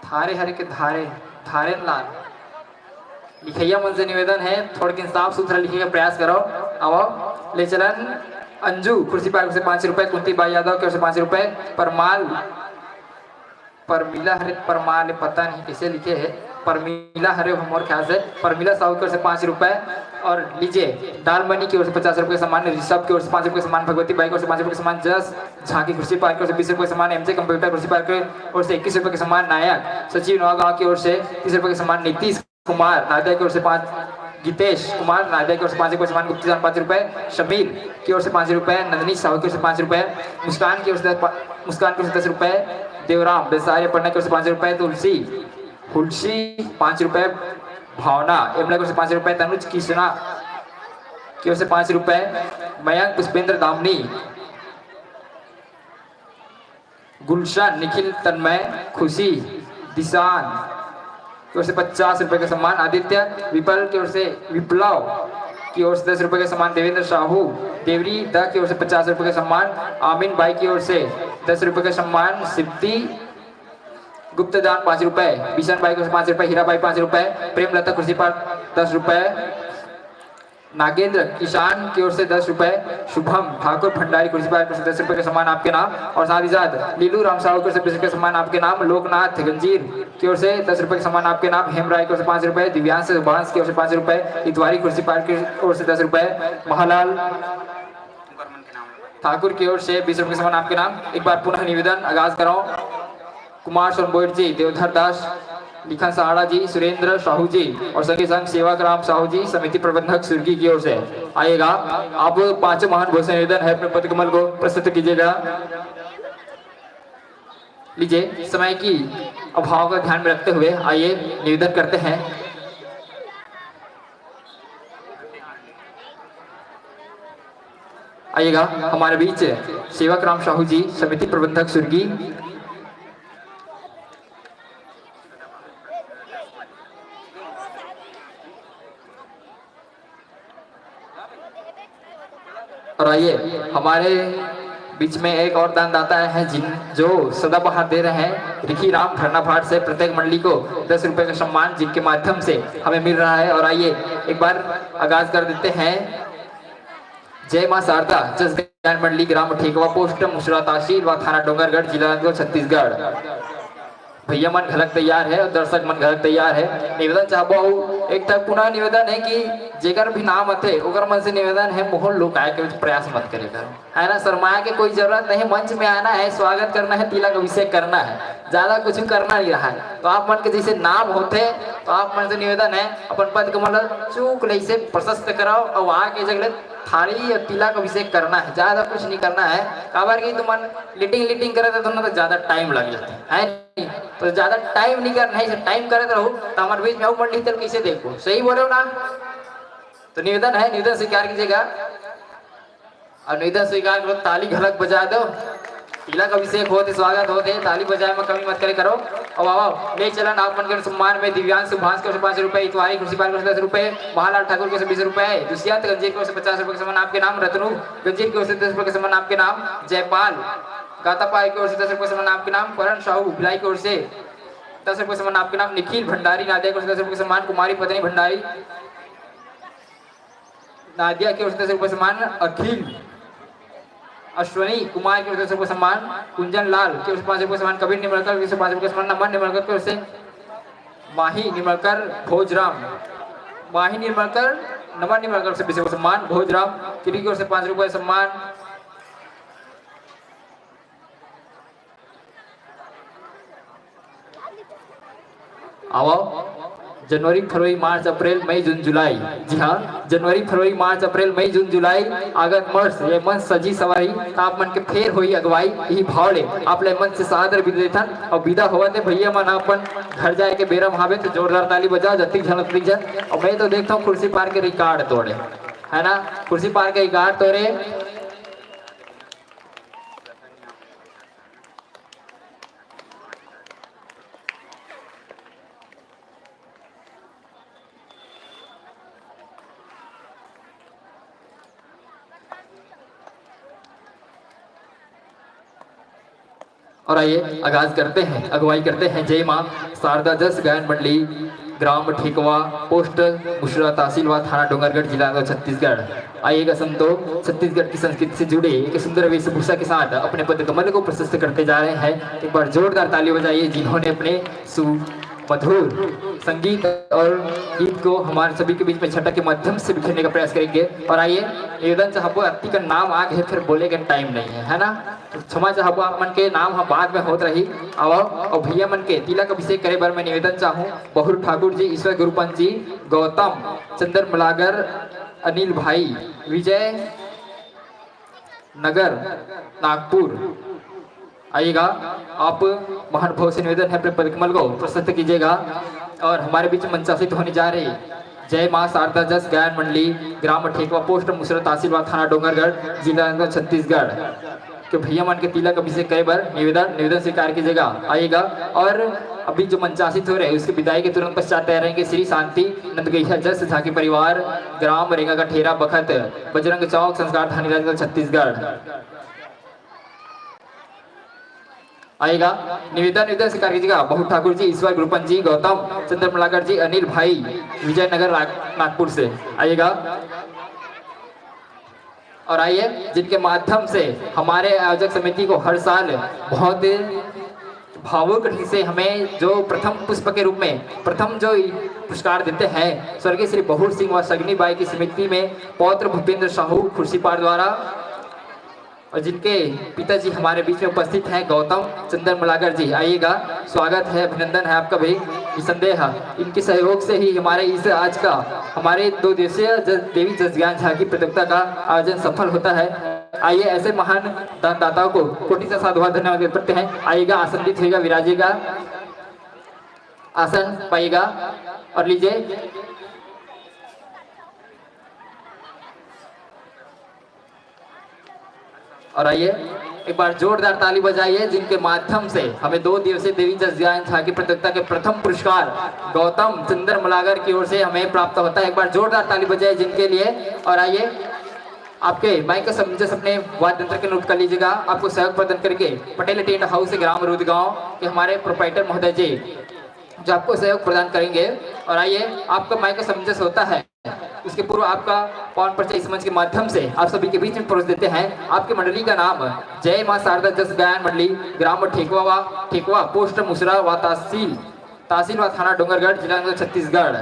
धारे हरे के धारे, धारेन लाल। लिखइया मन से निवेदन है, थोड़किन साफ सुथरा लिखे के प्रयास करो। अब ले चलन अंजू खुर्सीपार से पाँच रुपए, कुंती बाई यादव के ओर से पाँच रुपए, परमाल, परमिला हरे, परमाल पता नहीं कैसे लिखे है, परमिला हरे हो मोर ख्याल से, परमिला साहू के ओर से पाँच रुपए और लीजिए दालमनी की ओर से पचास रुपए का सम्मान, ऋषभ की ओर से पाँच रुपए का सम्मान, भगवती बाई की ओर से पाँच रुपए का सम्मान, जस झांकी खुर्सीपार की ओर से बीस रुपए का सम्मान, एमजे कंप्यूटर खुर्सीपार की ओर से इक्कीस रुपए का सम्मान, नायक सचिव नवागांव की ओर से तीस रुपए का सम्मान, नीतीश कुमार नादिया की ओर से पाँच, गीतेश कुमार नादिया की ओर से पाँच रुपए का सम्मान, गुप्ता जान पाँच रुपए, शमीर की ओर से पाँच रुपए, नंदिनी साहू की ओर से पाँच रुपए, मुस्कान की ओर से प-, मुस्कान की ओर से दस रुपए, देवराम बेसारे पटना की ओर से पाँच रुपए, तुलसी हुलसी पाँच रुपए, भावना एमला की ओर से पाँच रुपए, तनुज कृष्णा की ओर से पाँच रुपए, मयंक पुष्पेंद्र दामनी, गुलशन निखिल तन्मय खुशी दिशान की ओर से पचास रुपए का सम्मान, आदित्य विपल की ओर से, विप्लव की ओर से दस रुपए का सम्मान, देवेंद्र साहू देवरी दा की ओर से पचास रुपए का सम्मान, आमिन बाई की ओर से दस रुपए का सम्मान, सिद्धि गुप्तदान पाँच रुपए, बिशन बाई की ओर से पाँच रुपए, हीरा बाई पाँच रुपए, प्रेमलता खुर्सीपार दस रुपए, नागेंद्र किसान की ओर से दस रुपए, शुभम ठाकुर भंडारी खुर्सीपार की ओर से दस रुपए का सम्मान आपके नाम, और साथ ही साथ लीलू राम साहू की ओर से बीस रुपए का सम्मान आपके नाम, लोकनाथ गंजीर की ओर से दस रुपए का सम्मान आपके नाम, हेमराय की ओर से पाँच रुपए, दिव्यांश बांस की ओर से पाँच रुपए, इतवारी खुर्सीपार की ओर से दस रुपए, महालाल ठाकुर की ओर से बीस रुपए का सम्मान आपके नाम। एक बार पुनः निवेदन आगाज कराओ, कुमार सोनबोइर जी, देवधर दास, लिखन सहाड़ा जी, सुरेंद्र साहू जी और संगे संग सेवक राम साहू जी, समिति प्रबंधक सुर्गी की ओर से आइएगा। आप पांचों महानुभावों से निवेदन है, अपने पदकमल को प्रस्तुत कीजिएगा। लीजिए, समय की अभाव का ध्यान में रखते हुए आइए निवेदन करते हैं। आइएगा हमारे बीच सेवक राम साहू जी, समिति प्रबंधक सुरगी। और आइए, हमारे बीच में एक और दानदाता है, जिन जो सदाबहार दे रहे हैं, रिखी राम धरनाफाट से प्रत्येक मंडली को दस रुपए का सम्मान, जिनके माध्यम से हमें मिल रहा है। और आइए, एक बार आगाज कर देते हैं। जय माँ शारदा, जस गायन मंडली, ग्राम ठेकवा, पोस्ट मुसरा तहसील व थाना डोंगरगढ़, जिला राजनांदगांव, छत्तीसगढ़। भैया मन घलक तैयार है और दर्शक मन घलक तैयार है। निवेदन चाहबो हूँ, एक तक पुनः निवेदन है कि जेकर भी नाम आथे, ओकर मन से निवेदन है, मुँह लुकाए के प्रयास मत करे कर, है ना? शर्माए के कोई जरूरत नहीं, मंच में आना है, स्वागत करना है, तिलक अभिषेक करना है, ज्यादा कुछ करना नहीं रहा है। तो आप मन के जैसे नाम होथे, तो आप मन से निवेदन है, अपन पद कमल चूक ले से प्रशस्त कराओ और आके जगह ले थाली और तिलक अभिषेक करना है, ज्यादा कुछ नहीं करना है। काबर कि तुमन लिटिंग लिटिंग करे तो तुमन तो ज्यादा टाइम लग जाता है, है नहीं? तो ज्यादा टाइम नहीं करना है, टाइम करत रहो तो हमारे बीच में अउ मंडली तल कैसे देखो, सही बोले हो ना? तो निवेदन है, निवेदन स्वीकार कीजिएगा। और निवेदन स्वीकार करो, ताली घलक बजा दो। तिलक अभिषेक होत हे, स्वागत होत हे, ताली बजाए में कमी मत करे करो। अब आओ, ले चलन आप मन के सम्मान में दिव्यांश सुभाष के ओर से पाँच रुपए, इतवारी खुर्सीपार के ओर से दस रुपए, महालाल ठाकुर के ओर से बीस रुपए, दुष्यंत गंजीर के ओर से पचास रुपए के सम्मान आपके नाम, रतनु गंजीर के ओर से दस रुपए के सम्मान आपके नाम, जयपाल गातापाल के ओर से दस रुपए के सम्मान आपके नाम, करण साहू भिलाई के ओर से दस रुपए के सम्मान आपके नाम, निखिल भंडारी नादिया के ओर से दस रुपए के सम्मान, कुमारी पत्नी भंडारी नादिया के ओर से दस रुपए सम्मान, अखिल अश्वनी कुमार के ओर से दस रुपए सम्मान, कुंजन लाल के ओर से पाँच रुपए सम्मान, कबीर निमलकर के ओर से पाँच रुपए सम्मान, नमन निमलकर के ओर से माही निमलकर भोजराम, माही निमलकर, नमन निमलकर से बीस रुपए सम्मान, भोजराम किरी के ओर से पाँच रुपए सम्मान। आवा, जनवरी, फरवरी, मार्च, अप्रैल, मई, जून, जुलाई। जी हाँ, जनवरी, फरवरी, मार्च, अप्रैल, मई, जून, जुलाई, अगस्त, मर्स, ये मंच सजी सवारी, त आप मन के फेर होई अगुवाई। यही भाव ले आप ले मंच से सादर विदा देथन। और विदा होवत हे भैया मन अपन घर जाए के बेरा म हावे, तो जोरदार ताली बजाओ, जतिक झन उतरिक झन। और मैं तो देखता हूँ खुर्सीपार के रिकॉर्ड तोड़े, है ना? खुर्सीपार के रिकॉर्ड तोड़े। और आइए, आगाज करते हैं, अगुवाई करते हैं जय माँ शारदा जस गायन मंडली, ग्राम ठेकवा, पोस्ट मुशरा, तहसील व थाना डोंगरगढ़, जिला छत्तीसगढ़। आइएगा संतो, छत्तीसगढ़ की संस्कृति से जुड़े एक सुंदर वेशभूषा के साथ अपने पद कमल को प्रशस्त करते जा रहे हैं। एक बार जोरदार ताली बजाइए, जिन्होंने अपने सुमधुर संगीत और गीत को हमारे सभी के बीच में छटा के माध्यम से बिखेरने का प्रयास करेंगे। और आइए, निवेदन चाहबो, अति का नाम आ गए, फिर बोले के टाइम नहीं है, है ना? तो क्षमा चाहबो, आप मन के नाम हम बाद में होत रही। अब, और भैया मन के तिलक अभिषेक करे बर मैं निवेदन चाहूँ, बहुर ठाकुर जी, ईश्वर गुरुपंत जी, गौतम, चंद्र मलागर, अनिल भाई, विजय नगर, नागपुर। आइएगा, आप महानुभाव से निवेदन है, अपने पदकमल को प्रशस्त कीजिएगा। और हमारे बीच मंचासित होने जा रही जय माँ शारदा जस गायन मंडली, ग्राम ठेकवा, पोस्ट मुसरा, तहसील व थाना डोंगरगढ़, जिला छत्तीसगढ़ के भैया मन के तिलक अभिषेक करे बर निवेदन, निवेदन स्वीकार कीजिएगा। आइएगा, और अभी जो मंचासित हो रहे हैं, उसके विदाई के तुरंत पश्चात तैयार रहेंगे श्री शांति नंदगैया जस झांकी परिवार, ग्राम रेंगा का ठेरा बखत, बजरंग चौक, संस्कार धानी, राजगढ़, छत्तीसगढ़। आइएगा, निवेदन, निवेदन स्वीकार कीजिएगा। बहु ठाकुर जी, ईश्वर गुरुपन जी, गौतम चंद्र मलाकर जी, अनिल भाई, विजयनगर, नाग-, नागपुर से आइएगा। और आइए, जिनके माध्यम से हमारे आयोजक समिति को हर साल बहुत भावुक ढंग से हमें जो प्रथम पुष्प के रूप में प्रथम जो पुरस्कार देते हैं स्वर्गीय श्री बहुर सिंह व सगनी बाई की स्मृति में पौत्र भूपेंद्र साहू खुर्सीपार द्वारा, और जिनके पिताजी हमारे बीच में उपस्थित हैं गौतम चंद्र मलागर जी। आइएगा, स्वागत है, अभिनंदन है आपका भी। निसंदेह इनके सहयोग से ही हमारे इस आज का हमारे दो दिवसीय ज-, देवी जस ज्ञान झांकी प्रतियोगिता का आयोजन सफल होता है। आइए, ऐसे महान दानदाताओं को कोटि सा साधुवाद, धन्यवाद व्यक्त करते हैं। आइएगा, आसनदित होइएगा, विराजिएगा, आसन पाइएगा और लीजिए। और आइए, एक बार जोरदार ताली बजाइए, जिनके माध्यम से हमें दो दिवसीय देवी जस गायन झांकी प्रतियोगिता के प्रथम पुरस्कार गौतम चंद्र मलागर की ओर से हमें प्राप्त होता है। एक बार जोरदार ताली बजाइए जिनके लिए। और आइए, आपके माइक का संयोजक अपने वाद्य यंत्र के नोट कर लीजिएगा। आपको सहयोग प्रदान करेंगे पटेल टेंट हाउस, ग्राम रूद गांव के हमारे प्रोप्राइटर महोदय जी, जो आपको सहयोग प्रदान करेंगे। और आइए, आपका माइक का संयोजक होता है, उसके पूर्व आपका पावन परिचय इस मंच के माध्यम से आप सभी के बीच में परोस देते हैं। आपकी मंडली का नाम जय मां शारदा जस गायन मंडली, ग्राम ठेकवा वा, ठेकवा, पोस्ट मुसरा व तहसील, तहसील व थाना डोंगरगढ़, जिला छत्तीसगढ़।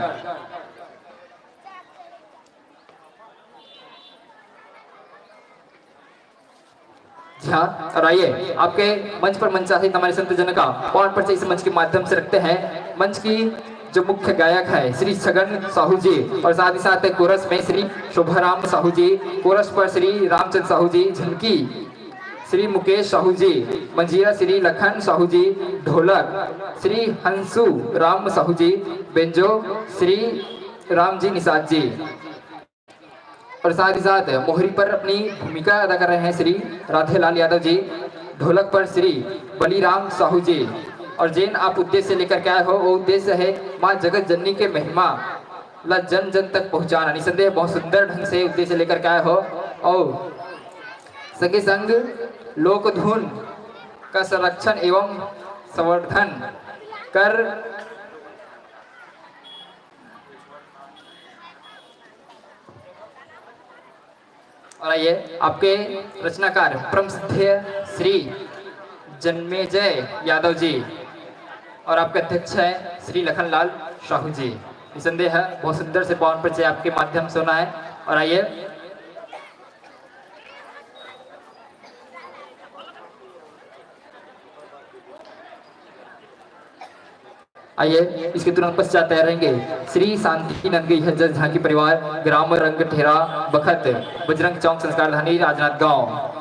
जी हाँ, और आइए, आपके मंच पर मंचासीन हमारे संत जन का पावन परिचय इस मंच के माध्यम से रखते हैं। मंच की जो मुख्य गायक है श्री छगन साहू जी, और साथ ही साथ कोरस में श्री शोभाराम साहू जी, कोरस पर श्री रामचंद्र साहू जी, झनकी श्री मुकेश साहू जी, मंजीरा श्री लखन साहू जी, ढोलक श्री हंसू राम साहू जी, बेंजो श्री रामजी निषाद जी। और साथ ही साथ मोहरी पर अपनी भूमिका अदा कर रहे हैं श्री राधेलाल यादव जी, ढोलक पर श्री बलिराम साहू जी। और जेन आप उद्देश्य लेकर के आए हो, वो उद्देश्य है माँ जगत जननी के महिमा ला जन जन तक पहुँचाना। निसंदेह बहुत सुंदर ढंग से उद्देश्य लेकर के आए हो। और संगे संग लोक धुन का संरक्षण एवं संवर्धन कर और आइए, आपके रचनाकार परम श्रद्धेय श्री जन्मेजय यादव जी और आपके अध्यक्ष है श्री लखनलाल साहू जी। निसंदेह बहुत सुंदर से पावन परिचय आपके माध्यम से होना है। और आइए, आइए, इसके तुरंत पश्चात तैयार रहेंगे श्री शांति नंदगी हज्जत झांकी परिवार, ग्राम रंगठेरा बखत, बजरंग चौक, संस्कारधानी, राजनांदगांव।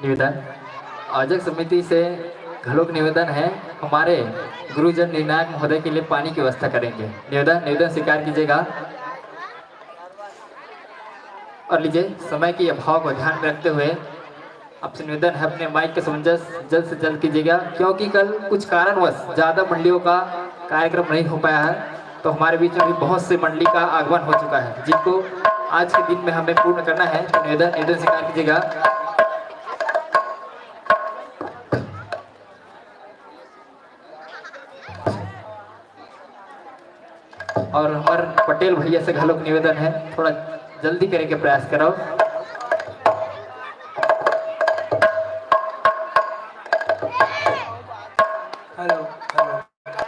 निवेदन, आयोजक समिति से घलोक निवेदन है, हमारे गुरुजन निर्णायक महोदय के लिए पानी की व्यवस्था करेंगे। निवेदन, निवेदन स्वीकार कीजिएगा। और लीजिए, समय के अभाव को ध्यान में रखते हुए आपसे निवेदन है, अपने माइक के संयोजन जल्द से जल्द कीजिएगा, क्योंकि कल कुछ कारणवश ज़्यादा मंडलियों का कार्यक्रम नहीं हो पाया है। तो हमारे बीच में भी बहुत से मंडली का आगमन हो चुका है, जिनको आज के दिन में हमें पूर्ण करना है। तो निवेदन, निवेदन स्वीकार कीजिएगा। और हमारे पटेल भैया से घलोक निवेदन है, थोड़ा जल्दी करे के प्रयास करो। Hello, hello.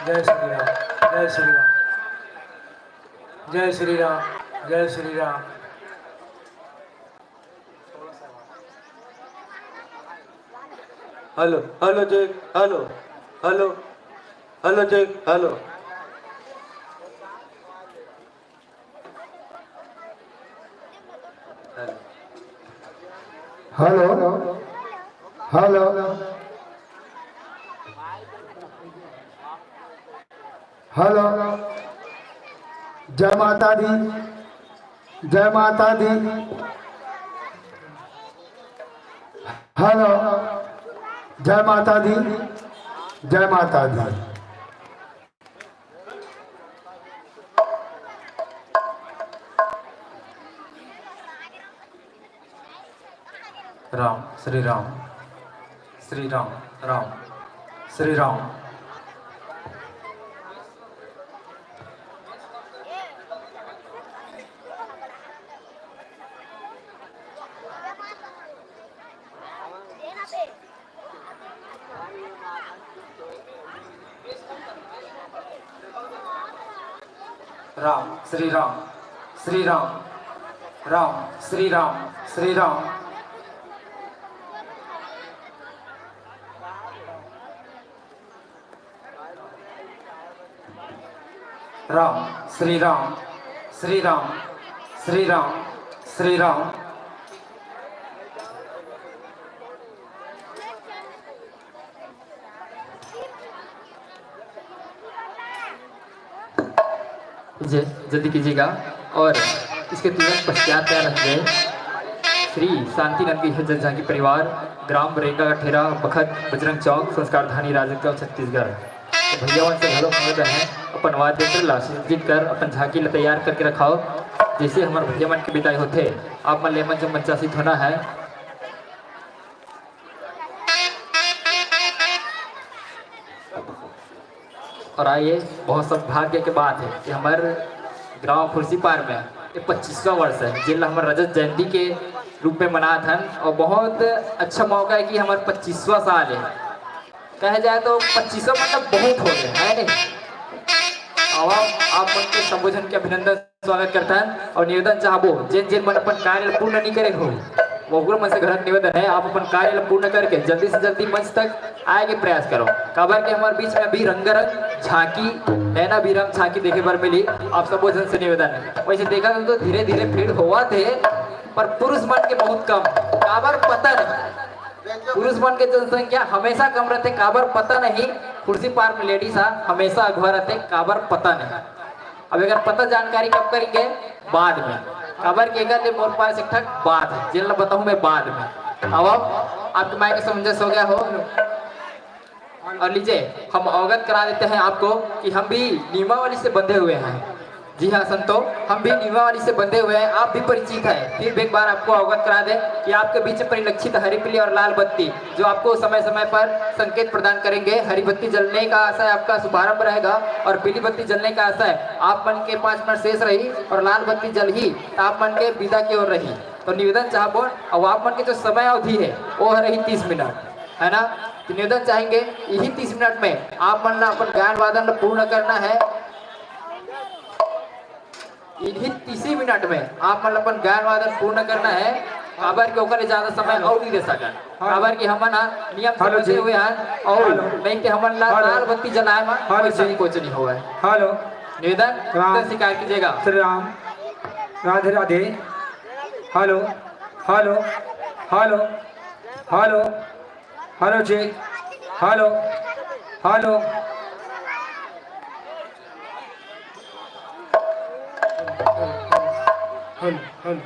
जय श्री राम, जय श्री राम, जय श्री राम, जय Shri Ram. Hello, hello, check, hello, hello, hello, check, hello. Hello, hello, hello. जय माता दी, जय माता दी। हेलो, जय माता दी, जय माता दी। राम, श्री राम, श्री राम, राम, श्री राम। राम, श्री राम, श्री राम, राम, श्री राम, श्री राम। राम, श्री राम, श्री राम, श्री राम, श्री राम। जी, जल्दी कीजिएगा। और इसके तुरंत पश्चात तैयार रहेंगे श्री शांति नंदी हरिजन झांकी परिवार, ग्राम रेंगा का ठेरा, बखत बजरंग चौक, संस्कार धानी, राजनांदगांव, छत्तीसगढ़। तो भैया मन से घलो निवेदन है, अपन वाद्य यंत्र ला सुसज्जित कर अपन झांकी ला तैयार करके रखाओ। जैसे हमर भैया मन के बिदाई होथे, आप मन ले मंच में मंचासीत होना है। और आइए, बहुत सौभाग्य के बात है कि हमर ग्राम खुर्सीपार में ये पच्चीसवाँ वर्ष है, जेला हमर रजत जयंती के रूप में मनात हन। और बहुत अच्छा मौका है कि हमर पच्चीसवाँ साल है। कहे जाए तो पच्चीसवाँ मतलब बहुत हो गया है, नहीं? अब आप, आप मन के सबो झन के अभिनंदन, स्वागत करथन और निवेदन चाहबो, जेन जेन मन अपन कार्य ल पूर्ण नइ करे हो, ओकरो मन से घरक निवेदन है, आप अपन कार्य ल पूर्ण करके जल्दी से जल्दी मंच तक आए के प्रयास करो। काबर के हमर बीच में अभी रंगारंग झांकी, नैना अभिराम झांकी देखे बर मिली। आप सबो झन से निवेदन है। वैसे देखा तो धीरे धीरे भीड़ होवत हे, पर पुरुष मन के बहुत कम। काबर पता नहीं, पुरुष मन के जनसंख्या हमेशा कम रहते, काबर पता नहीं। खुर्सीपार में लेडीज हा हमेशा अगुवा रहते, काबर पता नहीं। अब एकर पता जानकारी कब करेंगे? बाद में। काबर के एकर ले मोर पास एक ठक बात है, जेन ला बताहूँ मैं बाद में। अब, अब आपके माय के समंजस हो गया हो। और लीजिए, हम अवगत करा देते हैं आपको कि हम भी नियमावली से बंधे हुए हैं। जी हाँ संतो, हम भी नियमावली से बंधे हुए हैं, आप भी परिचित हैं। फिर भी एक बार आपको अवगत करा दें कि आपके बीच में परिलक्षित हरी, पीली और लाल बत्ती, जो आपको समय समय पर संकेत प्रदान करेंगे। हरी बत्ती जलने का आशय आपका शुभारंभ रहेगा और पीली बत्ती जलने का आशय आप मन के पाँच मिनट शेष रही और लाल बत्ती जलही तो आप मन के विदा की ओर रही। तो निवेदन चाहबो, अब आप मन के जो समय अवधि है वो रही तीस मिनट, है ना? तो निवेदन चाहेंगे यही तीस मिनट में आप मन ला अपन गायन वादन ला पूर्ण करना है। इही तीस मिनट में आप मन अपन गायन वादन पूर्ण करना है, काबर के ओकर ले ज्यादा समय अउ नहीं दे सकन, काबर के हमन ह नियम से बंधे हुए हन, अउ नहीं ते हमन ला लाल बत्ती जलाए म कोई संकोच नहीं होवय। हेलो। निवेदन, राम। निवेदन स्वीकार कीजिएगा। Shri Ram, Radhe Radhe. Hello, hello, hello, hello. Hello ji, hello, hello. Hello, hello.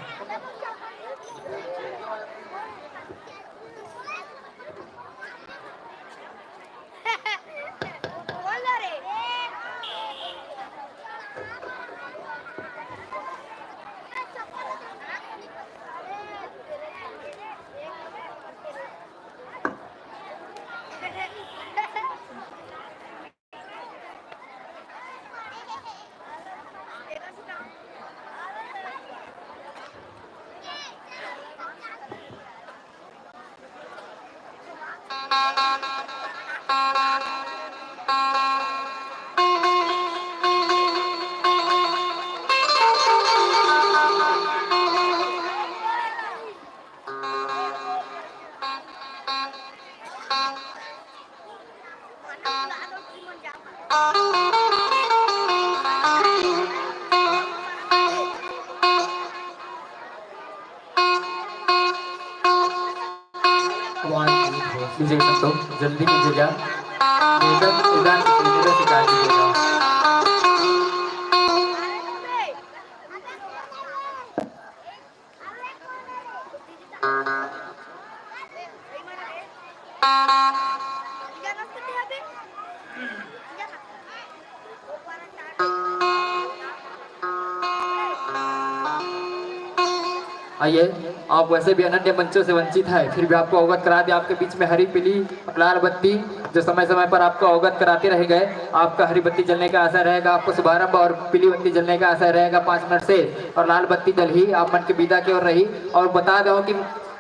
जल्दी कीजिएगा। निवेदन, निवेदन, निवेदन स्वीकार कीजिएगा। आइए, आप वैसे भी अनन्य मंचों से वंचित है, फिर भी आपको अवगत करा दे, आपके बीच में हरी, पीली और लाल बत्ती जो समय समय पर आपको अवगत कराते रहे गए। आपका हरी बत्ती जलने का आशय रहेगा, आपको शुभारंभ और पीली बत्ती जलने का आशय रहेगा पाँच मिनट से, और लाल बत्ती जल ही आप मन के विदा की ओर रही। और बता दो कि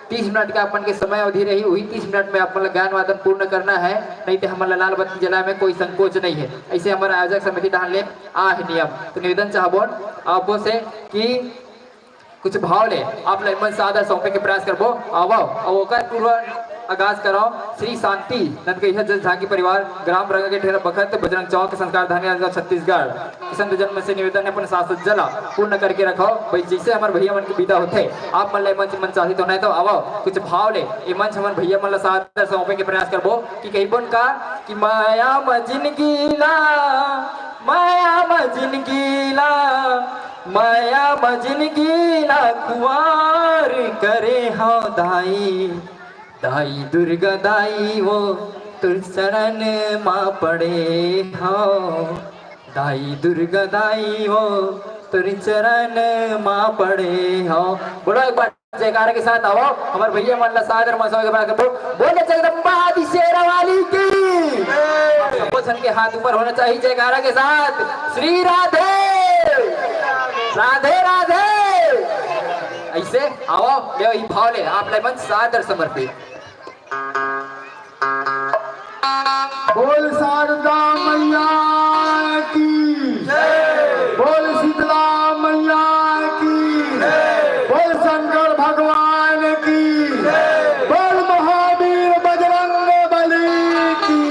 तीस मिनट का अपन के समय अवधि रही, वही तीस मिनट में अपन ला गायन वादन पूर्ण करना है, नहीं तो हमन ला लाल बत्ती जलाए में कोई संकोच नहीं है। ऐसे हमारे आयोजक समिति डहान ले आ है नियम। तो निवेदन चाहबोन आपो से कि कुछ भाव ले आप ला एमन सादर सौंपे के प्रयास करबो। आवो, अब ओकर पूर्व आगाज कराओ श्री शांति नंदकैया जस झांकी परिवार, ग्राम रंगा के ठेरा बखत, बजरंग चौक, संस्कार धानी, राजनांदगांव, छत्तीसगढ़। संत जन मन से निवेदन है, अपन साज सज्जा ला पूर्ण करके रखो भाई। जैसे हमारे भैया मन के विदा होथे, आप मन ला मंच, मंचासीन होना है तो आवो, कुछ भाव ले ये मंच हमन भैया मन ला सादर सौंपे के प्रयास करबो। कि कहिबोन का कि माया म जिनगी ला, माया म जिनगी ला, माया म जिनगी ला खुवार करे हव दाई। दाई दुर्गा दाई वो तोर चरण मा पड़े हव। दाई दुर्गा दाई वो तोर चरण मा पड़े हव। बोलो एक बार जयकारा के साथ, आवो, हमारे भैया मन ला सादर मसवा के बात करबो। बोले जगदम्बा आदि शेरा वाली की। सबो झन के हाथ ऊपर होना चाहिए जयकारा के साथ। श्री राधे, राधे राधे। ऐसे आवो, ले वही भाव ले, आप ले मन सादर समर्पित। बोल शारदा मैया की, बोल शीतला मैया की, बोल शंकर भगवान की, बोल महावीर बजरंग बली की।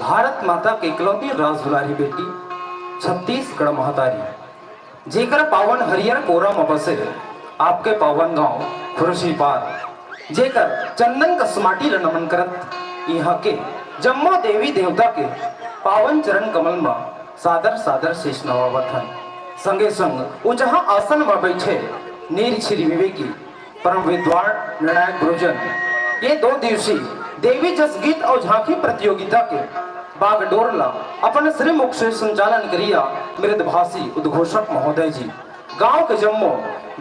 भारत माता के इकलौती राजदुलारी बेटी, छत्तीसगढ़ महतारी, जेकर पावन हरियर कोरा म बसे आपके पावन गांव खुर्शीपार, जेकर चंदन कस माटी ल नमन करत इहां के जम्मो देवी देवता के पावन चरण कमल म सादर सादर शीश नवावत हन। संगे संग उजहा आसन म बइठे नीर छिरी विवेकी परम विद्वान निर्णायक गुरुजन ये दो दिवसीय देवी जस गीत अउ झांकी प्रतियोगिता के बागडोर ला अपन श्रीमुख से संचालन करिया मृदभाषी उद्घोषक महोदय जी, गांव के जम्मो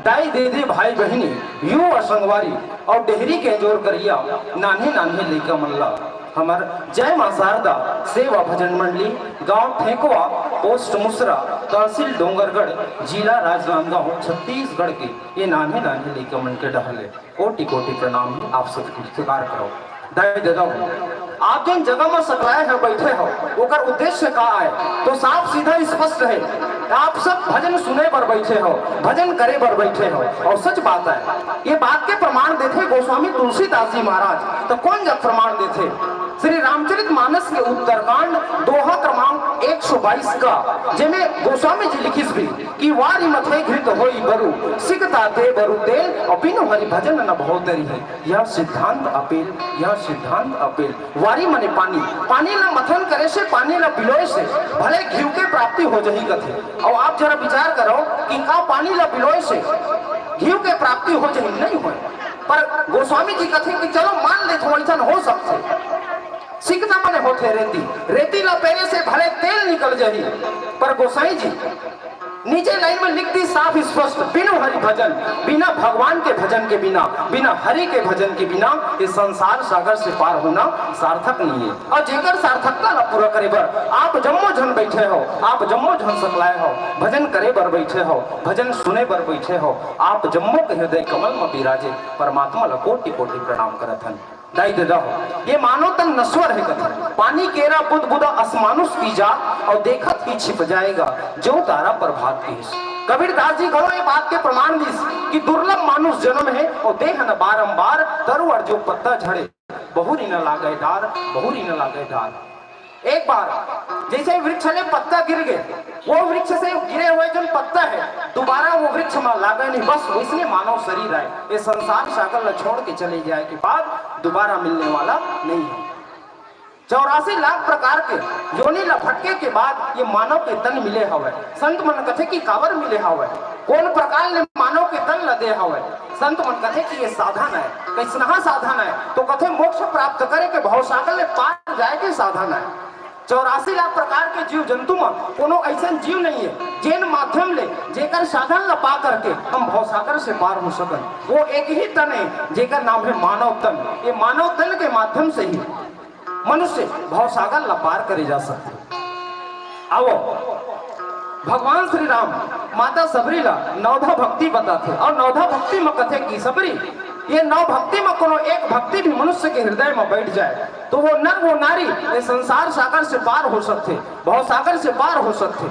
दाई दीदी भाई बहिनी, युवा संगवारी अउ डेहरी के जोर करिया नान्हे नान्हे लइका मन ला हमर जय मां शारदा सेवा भजन मंडली, गांव ठेकवा, पोस्ट मुसरा, तहसील डोंगरगढ़, जिला राजनांदगांव, छत्तीसगढ़ के ये नान्हे नान्हे लइका मन के डहले कोटि कोटि प्रणाम हे। आप सब स्वीकार करो। दाई ददा हो, आप जेन जगह म सकलाय ह बइठे हो, ओकर उद्देश्य का आय? तो साफ सीधा स्पष्ट हे, आप सब भजन सुने बर बइठे हो, भजन करे बर बइठे हो। अउ सच बात आय, ये बात के प्रमाण देथे गोस्वामी तुलसीदास जी महाराज। तो कोन जग प्रमाण देथे? श्री रामचरित मानस के उत्तरकांड दोहा क्रमांक एक सौ बाईस का, जेमे गोस्वामी जी लिखिस भी कि वारी मथे घृत होई बरु, सिकता दे बरु तेल, अउ बिनु हरि भजन न भव तरी है। यह सिद्धांत अपेल, यह सिद्धांत अपेल। वारी मने पानी, पानी ला मथन करे से, पानी ला बिलोय से भले घीव के प्राप्ति हो जही कथे। अउ आप जरा विचार करो कि का पानी ला बिलोय से घीव के प्राप्ति हो जही? नहीं होय। पर गोस्वामी जी कथे कि चलो मान लेथो, अइसन हो सकथे। सिकना मने होथे रेती, रेती ला पेरे से भले तेल निकल जही, पर गोसाई जी नीचे लाइन में लिख दी साफ स्पष्ट, बिनु हरि भजन, बिना भगवान के भजन के बिना, बिना हरि के भजन के बिना ये संसार सागर से पार होना सार्थक नहीं है। अउ जेकर सार्थकता ला पूरा करे बर आप जम्मो झन बइठे हो, आप जम्मो झन सकलाय हो, भजन करे बर बइठे हो, भजन सुने बर बइठे हो, आप जम्मो के हृदय कमल म बिराजे परमात्मा ला कोटि कोटि प्रणाम करत हन। दाई ददा हो, ये मानव तन नश्वर हे कथे। पानी केरा बुदबुदा असमानुष की जात, अउ देखत ही छिप जाएगा जो तारा प्रभात की। कबीरदास जी घलो ये बात के प्रमाण दिस कि दुर्लभ मानुष जन्म हे, अउ देह न बारंबार, तरुवर जो पत्ता झड़े, बहुरी न लागे डार, बहुरी न लागे डार। एक बार जइसे वृक्ष ले पत्ता गिर गे, वो वृक्ष से गिरे हुए जोन पत्ता हे, दोबारा वो वृक्ष म लागे नहीं, बस वइसने मानव शरीर आय, ये संसार सागर ला छोड़ के चले जाए के बाद दोबारा मिलने वाला नहीं हे। चौरासी लाख प्रकार के योनि ला भटके के बाद ये मानव के तन मिले हवय। संत मन कथे कि काबर मिले हवय, कोन प्रकार ले मानव के तन ला दे हवय। संत मन कथे कि ये साधन आय। कइसनहा साधन आय? तो कथे मोक्ष प्राप्त करे के, भवसागर ले पार जाए के साधन आय। चौरासी लाख प्रकार के जीव जंतु म कोनो अइसन जीव नहीं हे, जेन माध्यम ले, जेकर साधन ल पा करके हम भवसागर से पार हो सकन। वो एक ही तन हे, जेकर नाम हे मानव तन। ये मानव तन के माध्यम से ही मनुष्य भवसागर ल पार करे जा सकथे। आवो, भगवान श्री राम माता सबरी ला नवधा भक्ति बताथे अउ नवधा भक्ति म कथे कि सबरी, ये नौ भक्ति म कोनो एक भक्ति भी मनुष्य के हृदय म बैठ जाए, तो वो नर, वो नारी ये संसार सागर से पार हो सकथे, भवसागर से पार हो सकथे।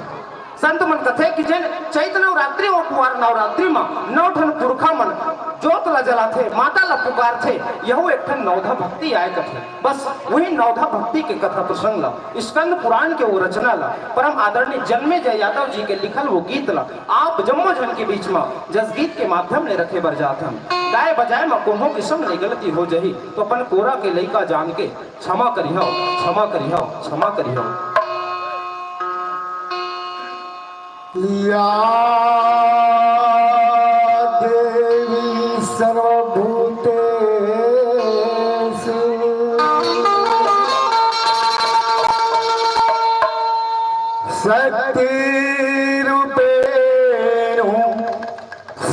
संत मन कथे कि जेन चैत नवरात्रि अउ कुंवार नवरात्रि म नौ ठन पुरखा मन जोत ला जलाथे, माता ला पुकारथे, यहू एक ठन नवधा भक्ति आय कथे। बस वही नवधा भक्ति के कथा प्रसंग ला, स्कंद पुराण के वो रचना ला, परम आदरणीय जन्मेजय यादव जी के लिखल वो गीत ला आप जम्मो झन के बीच म जस गीत के माध्यम ले रखे बर जात हन। गाय बजाय म कोनो किसम ले गलती हो जही, तो अपन कोरा के लइका जान के क्षमा करिहव, क्षमा करिहव, क्षमा करिहव। या देवी सर्वभूतेषु शक्ति रूपेण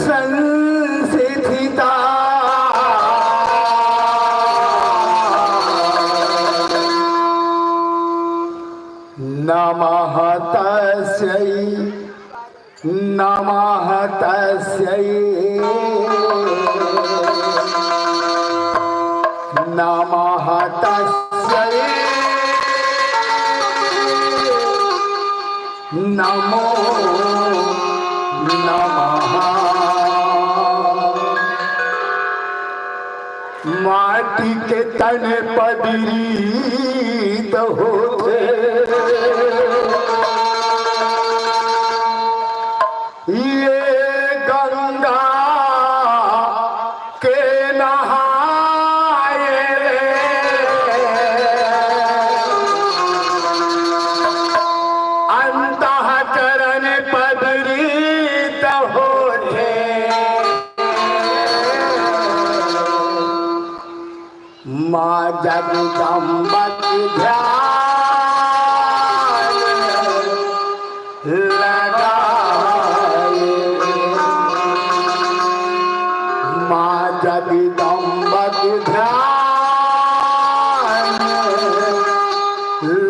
संस्थिता। नमः तस्यै, नमः तस्यै, नमः तस्यै। नमो नमः। माटी के तन पबिरी त होत जगदम्बा के ध्यान लगाए। माँ जगदम्बा के ध्यान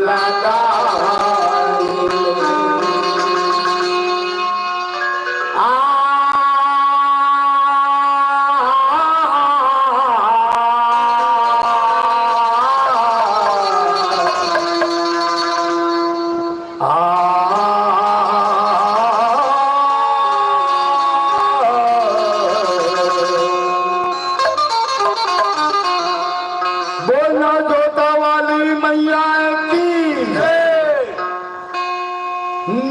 लगाए। आ, आ, बोलो जोता वाली मैया की।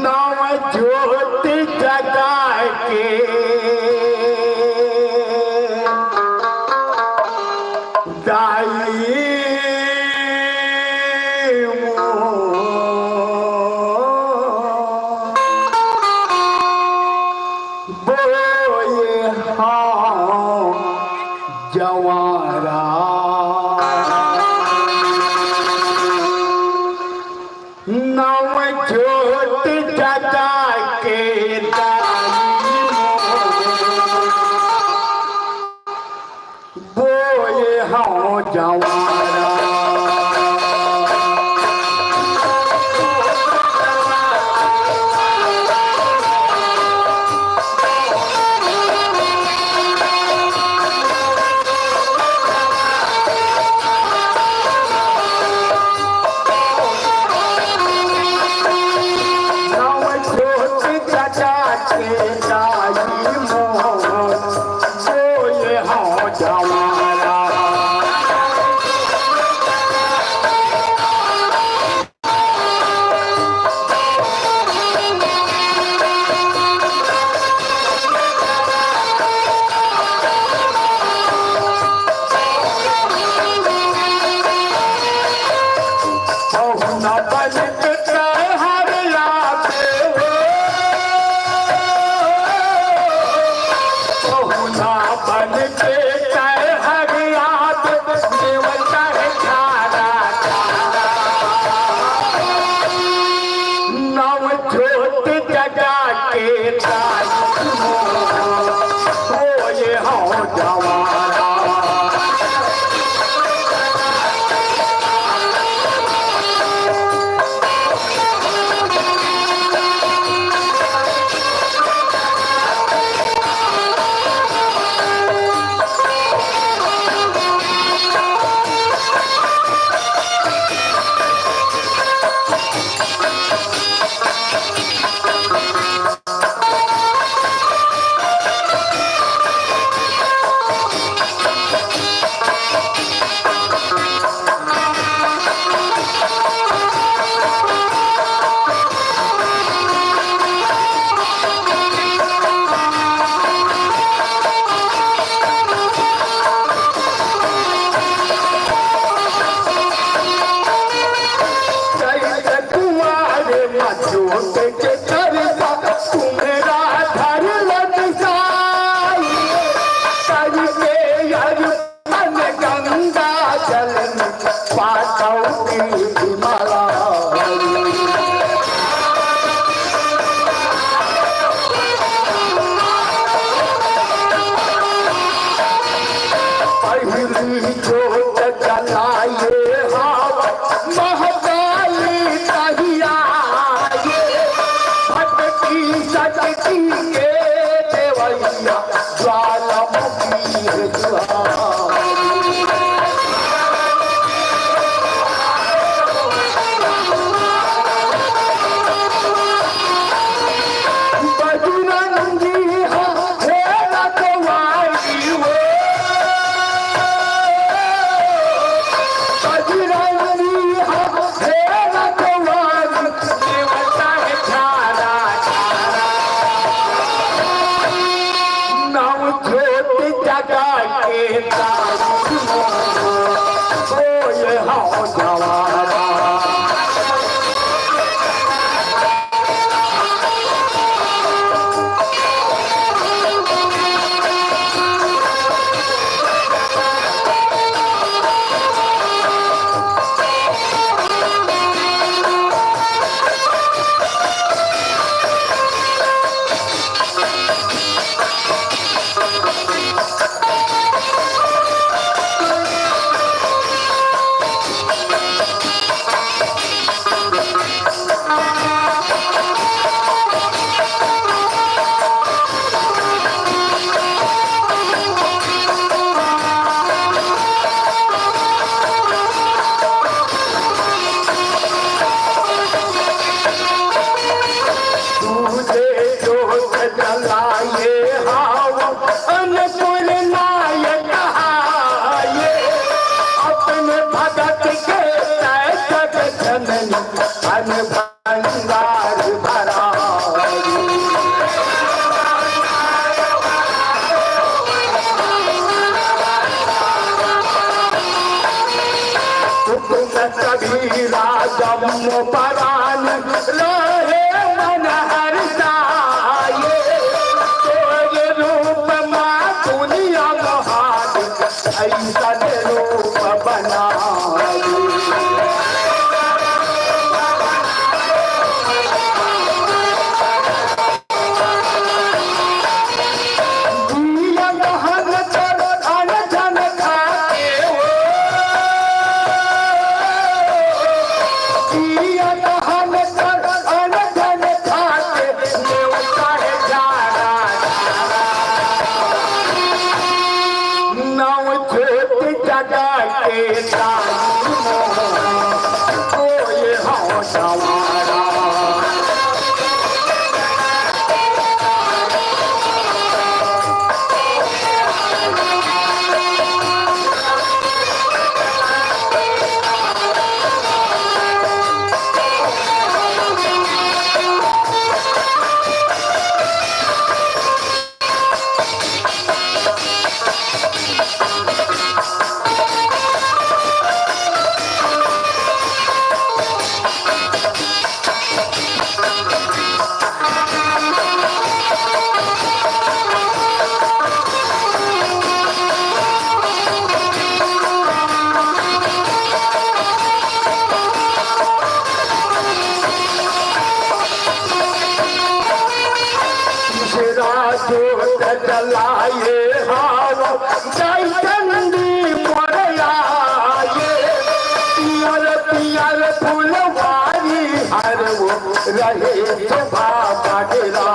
नव जोत जगा के दाई मोर बोए हँव जवारा। नव जोत जगा के दाई मोर बोए हँव जवारा। नव जोत जगा के दाई मोर बोए हँव जवारा। पहुना बन के तैं हर आबे हो। पहुना बन के तैं हर आबे, नेवता है खारा खारा। नव जोत जगा के दाई मोर बोए हँव जवारा। चैत कुआरे म जोत के करबा, कुम्हरा धर लग जाई। करके अर मन गंगा जल में पाछौ की विमला। पहिली जोत जलाए हाव महतारी तहिया आए। भटकी सटकी के देवैया ज्वालामुखी है दुआरी। बजरंगी हो हे रखवारी हो। धन भंडार भरा। हुकुम कबीरा जम्मो परान, रहे मन हर्षाए। तोर रूप मा दुनिया मोहात, ऐसन रूप बनाए। तीसरा जोत जलाए हाव, जय चंडी मोर आए। पियर पियर फुलवारी हर वो रहे शोभा बगरा।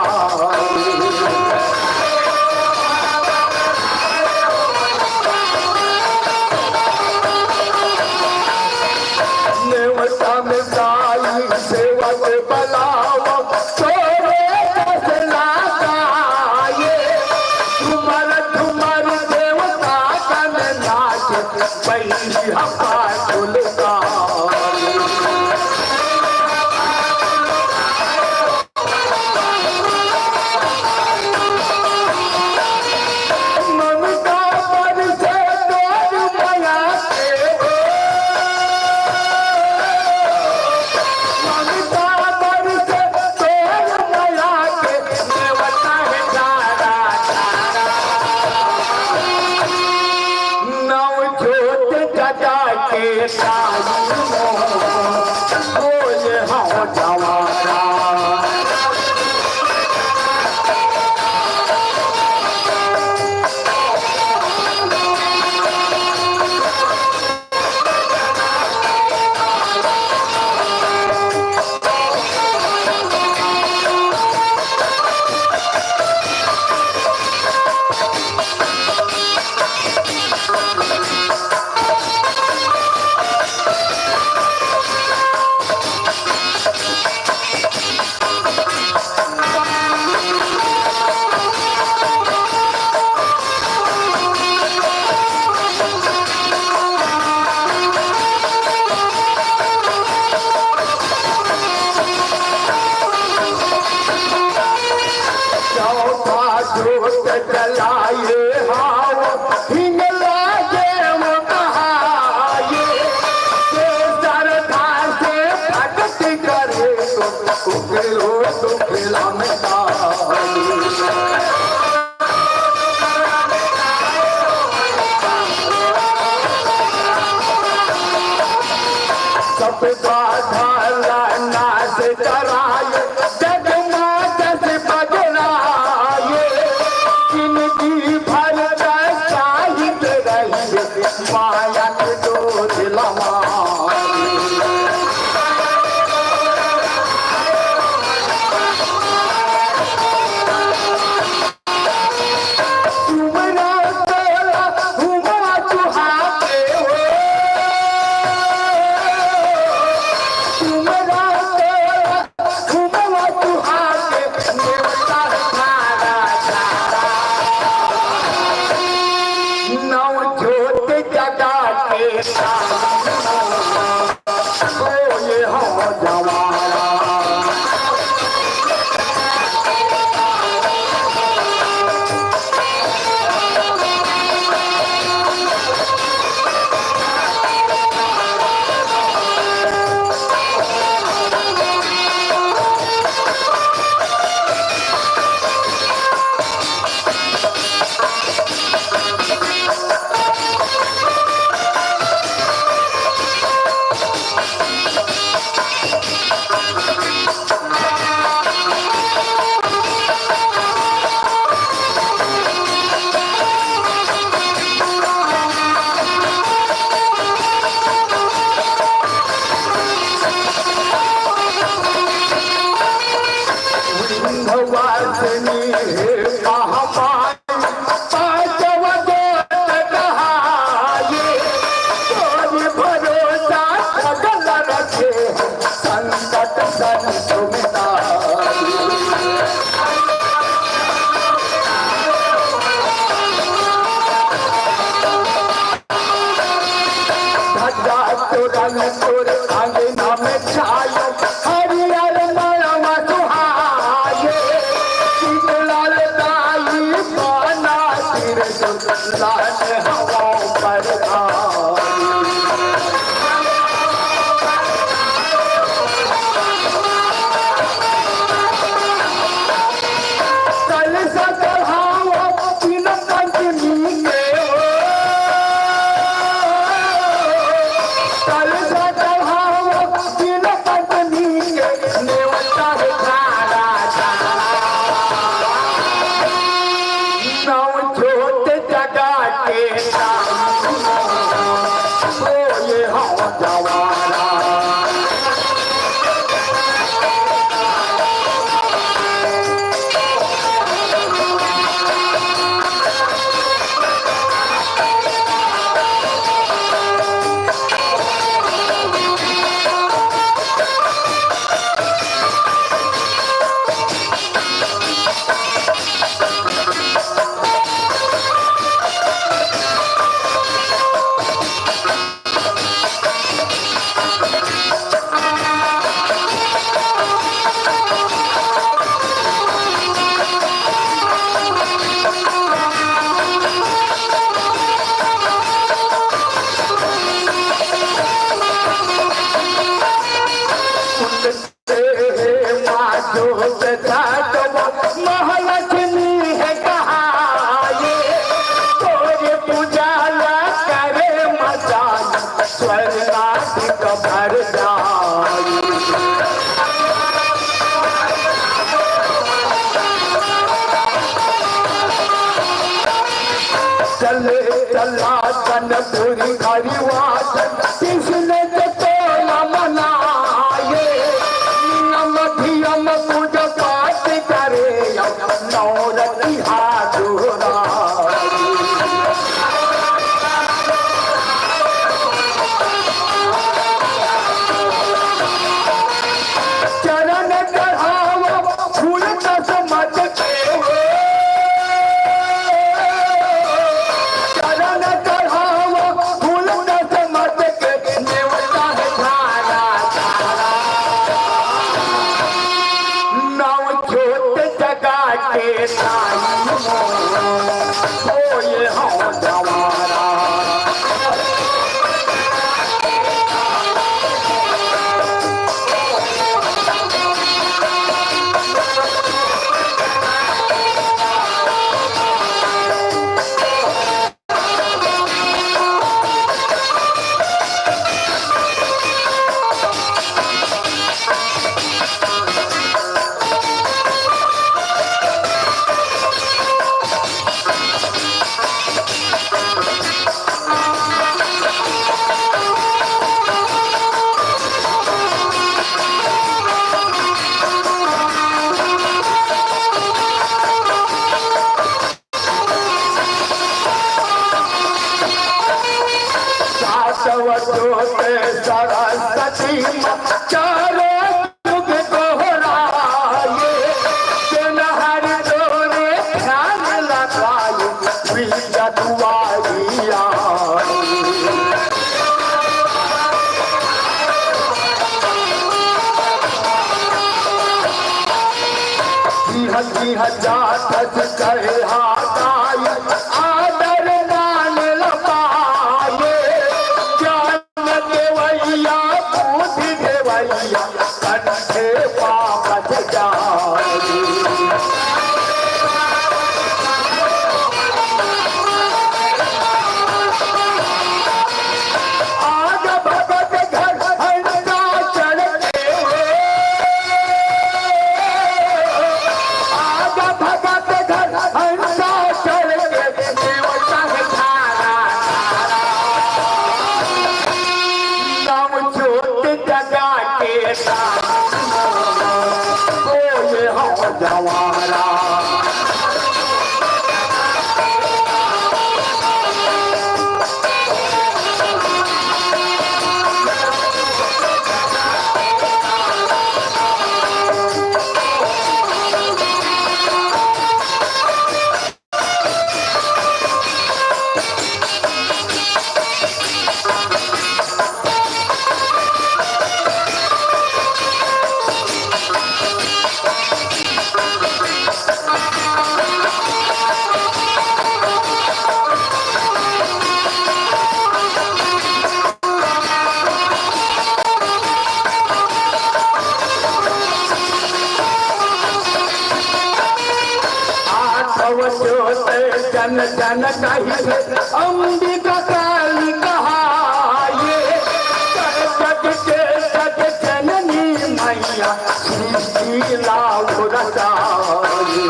नेवता में साई सेवक बलावा, तोरे दस लाख आए। ठुमर ठुमर देवता गण नाच, पहिली हवा गुलकार। ममता बरसे तोर मया के हो। ममता बरसे तोर मया के, नेवता है प्यारा प्यारा। नव जोत जगा के साई मोर, बोले हव जवारा। चौथा जोत जलाए हाव, हिंगला देव कहाए। के श्रद्धा से भक्ति करे तो, उगलो दुख लमटाए। सब बाधा ला नाश कराए, जगमा जस बगलाए। जिंदगी भर का साहित रहिए, माया के डोर लमाए। तुमरा तोला हुआ चुहाते हो। वासनी हे महामाई, पांचवा जोत कहाई, तोर भरोसा सगल रखे, संकट संत मिटाई। ध्वजा तोरण तोर अंगना में छायो, हरियर मलमा सुहाए। शीतलाल दाई पाना त्रिशूल, लाल हवा पर आई। कलसा चढ़ाओ दिन पंचमी के हो, कलसा चढ़ाओ दिन पंचमी के, नेवता है खारा खारा। नौ जोत जगा के ताई, ओ ये हो जवारा। महालक्ष्मी है कहाई, तोरे पूजा ला करे मचान, स्वर्गाधिक भर जाई। चले चला चंदपुरी खरीवासन, कृष्ण के टोला मनाए। नियम धियम पूजा पाठ करे, नौ रतिहा जोड़ा। चरण चढ़ावा फूल दसमत के हो। चरण चढ़ावा फूल दसमत के, नेवता है खारा खारा। नौ जोत जगा के ताई, ओ ये हो जवारा। सातव जोत सरस्वती माँ, चारों जुग दोहराए। तेनहर तोरे ध्यान लगाए, विद्या दुआरिया। जिह जिह जात कहे हाथाई, आदर मान लपाए। ज्ञान देवैया, बुद्धि देवैया, कंठे पावत जाए। आज भगत घर हंसा चढ़ के हो, आज भगत घर हंसा चढ़ के, नेवता है खारा खारा। नौ जोत जगा के ताई, ओ ये हो जवारा। आठव जोत जन जन कहिथे, अंबिका काली कहाए। जग जग के जग जननी मैया, सृष्टि ला रचाए।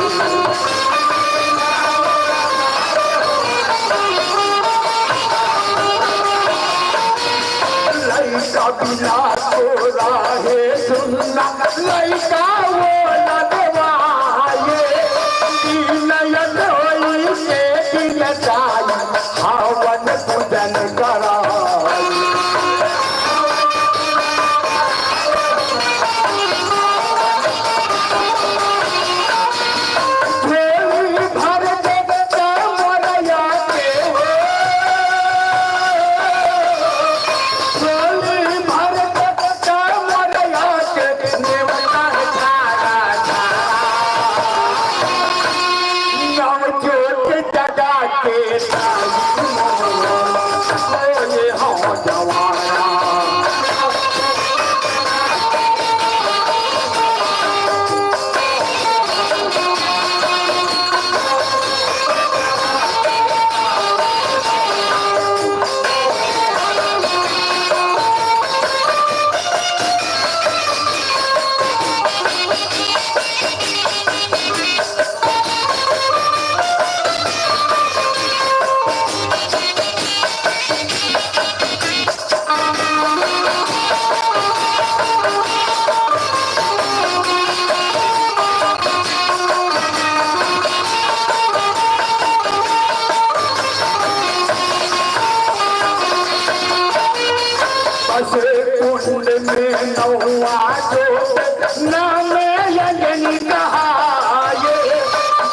लइका बिना तोरा हे सुन्ना, लइका वो लगवाए। दिन अधोई के दिन जाई, हवन पूजन कराई। झोली भर देता मोरया के हो। झोली भर देता मोरया के, नेवता है खारा खा। नव जोत जगा के ताई मोर, बोले हो जवारा। बसे कुंड में नौवा जोत, नाम अंजनी कहाए।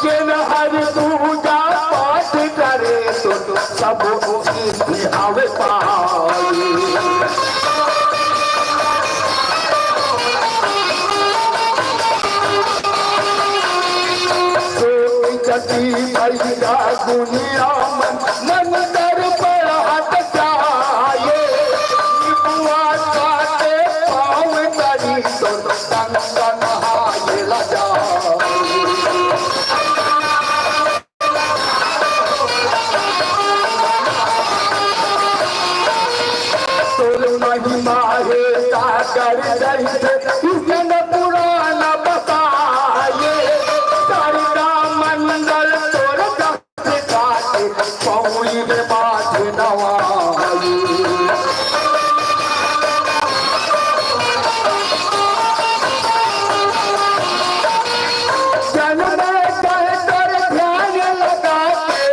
जिन हर पूजा पाठ करे तो, सब सिद्धि आवे पाए। कोटि जति भैया गुनिया मन, मंदर पर हट जाए। निबुआ काटे पाँव तरी तो, तन तन हाय लजाए। तोर महिमा हे सागर जैसे, इतन पुराण बताए। शारदा मंडल तोर दस काटे, पौड़ी में बात नवाई। जन्म जय तोर ध्यान लगा के,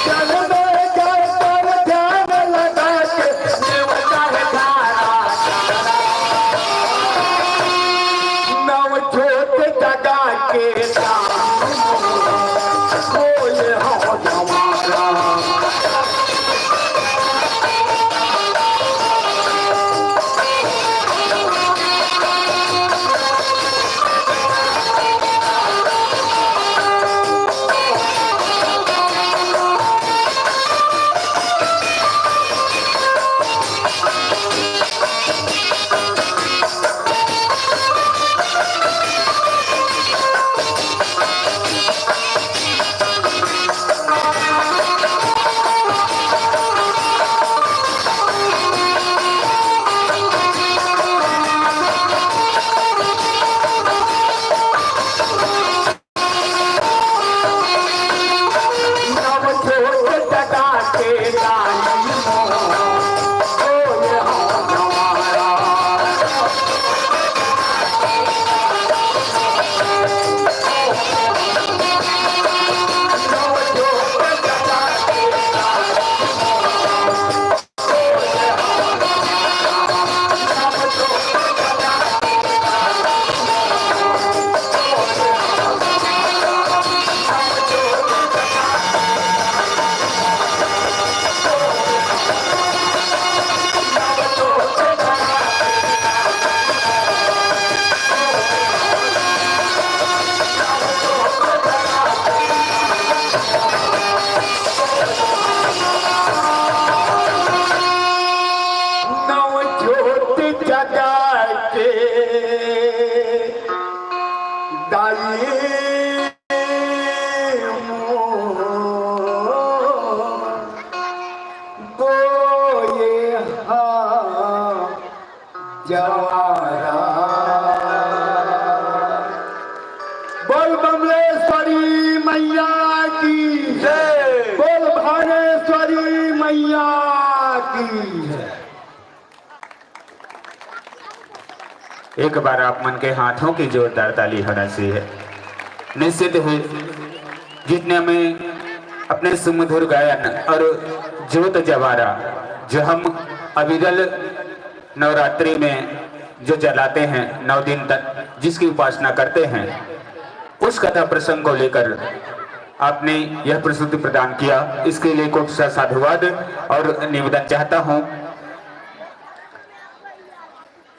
जन्म जय तोर ध्यान लगा के, देवता है धारा जवारा। बोल बमलेश्वरी मैया की जय। बोल भानेश्वरी मैया की जय। एक बार आप मन के हाथों की जोरदार ताली होना चाहिए। निश्चित ही जितने में अपने सुमधुर गायन और जोत जवारा जो हम अविरल नवरात्रि में जो जलाते हैं नौ दिन तक, जिसकी उपासना करते हैं, उस कथा प्रसंग को लेकर आपने यह प्रस्तुति प्रदान किया, इसके लिए कोटि सा साधुवाद और निवेदन चाहता हूँ।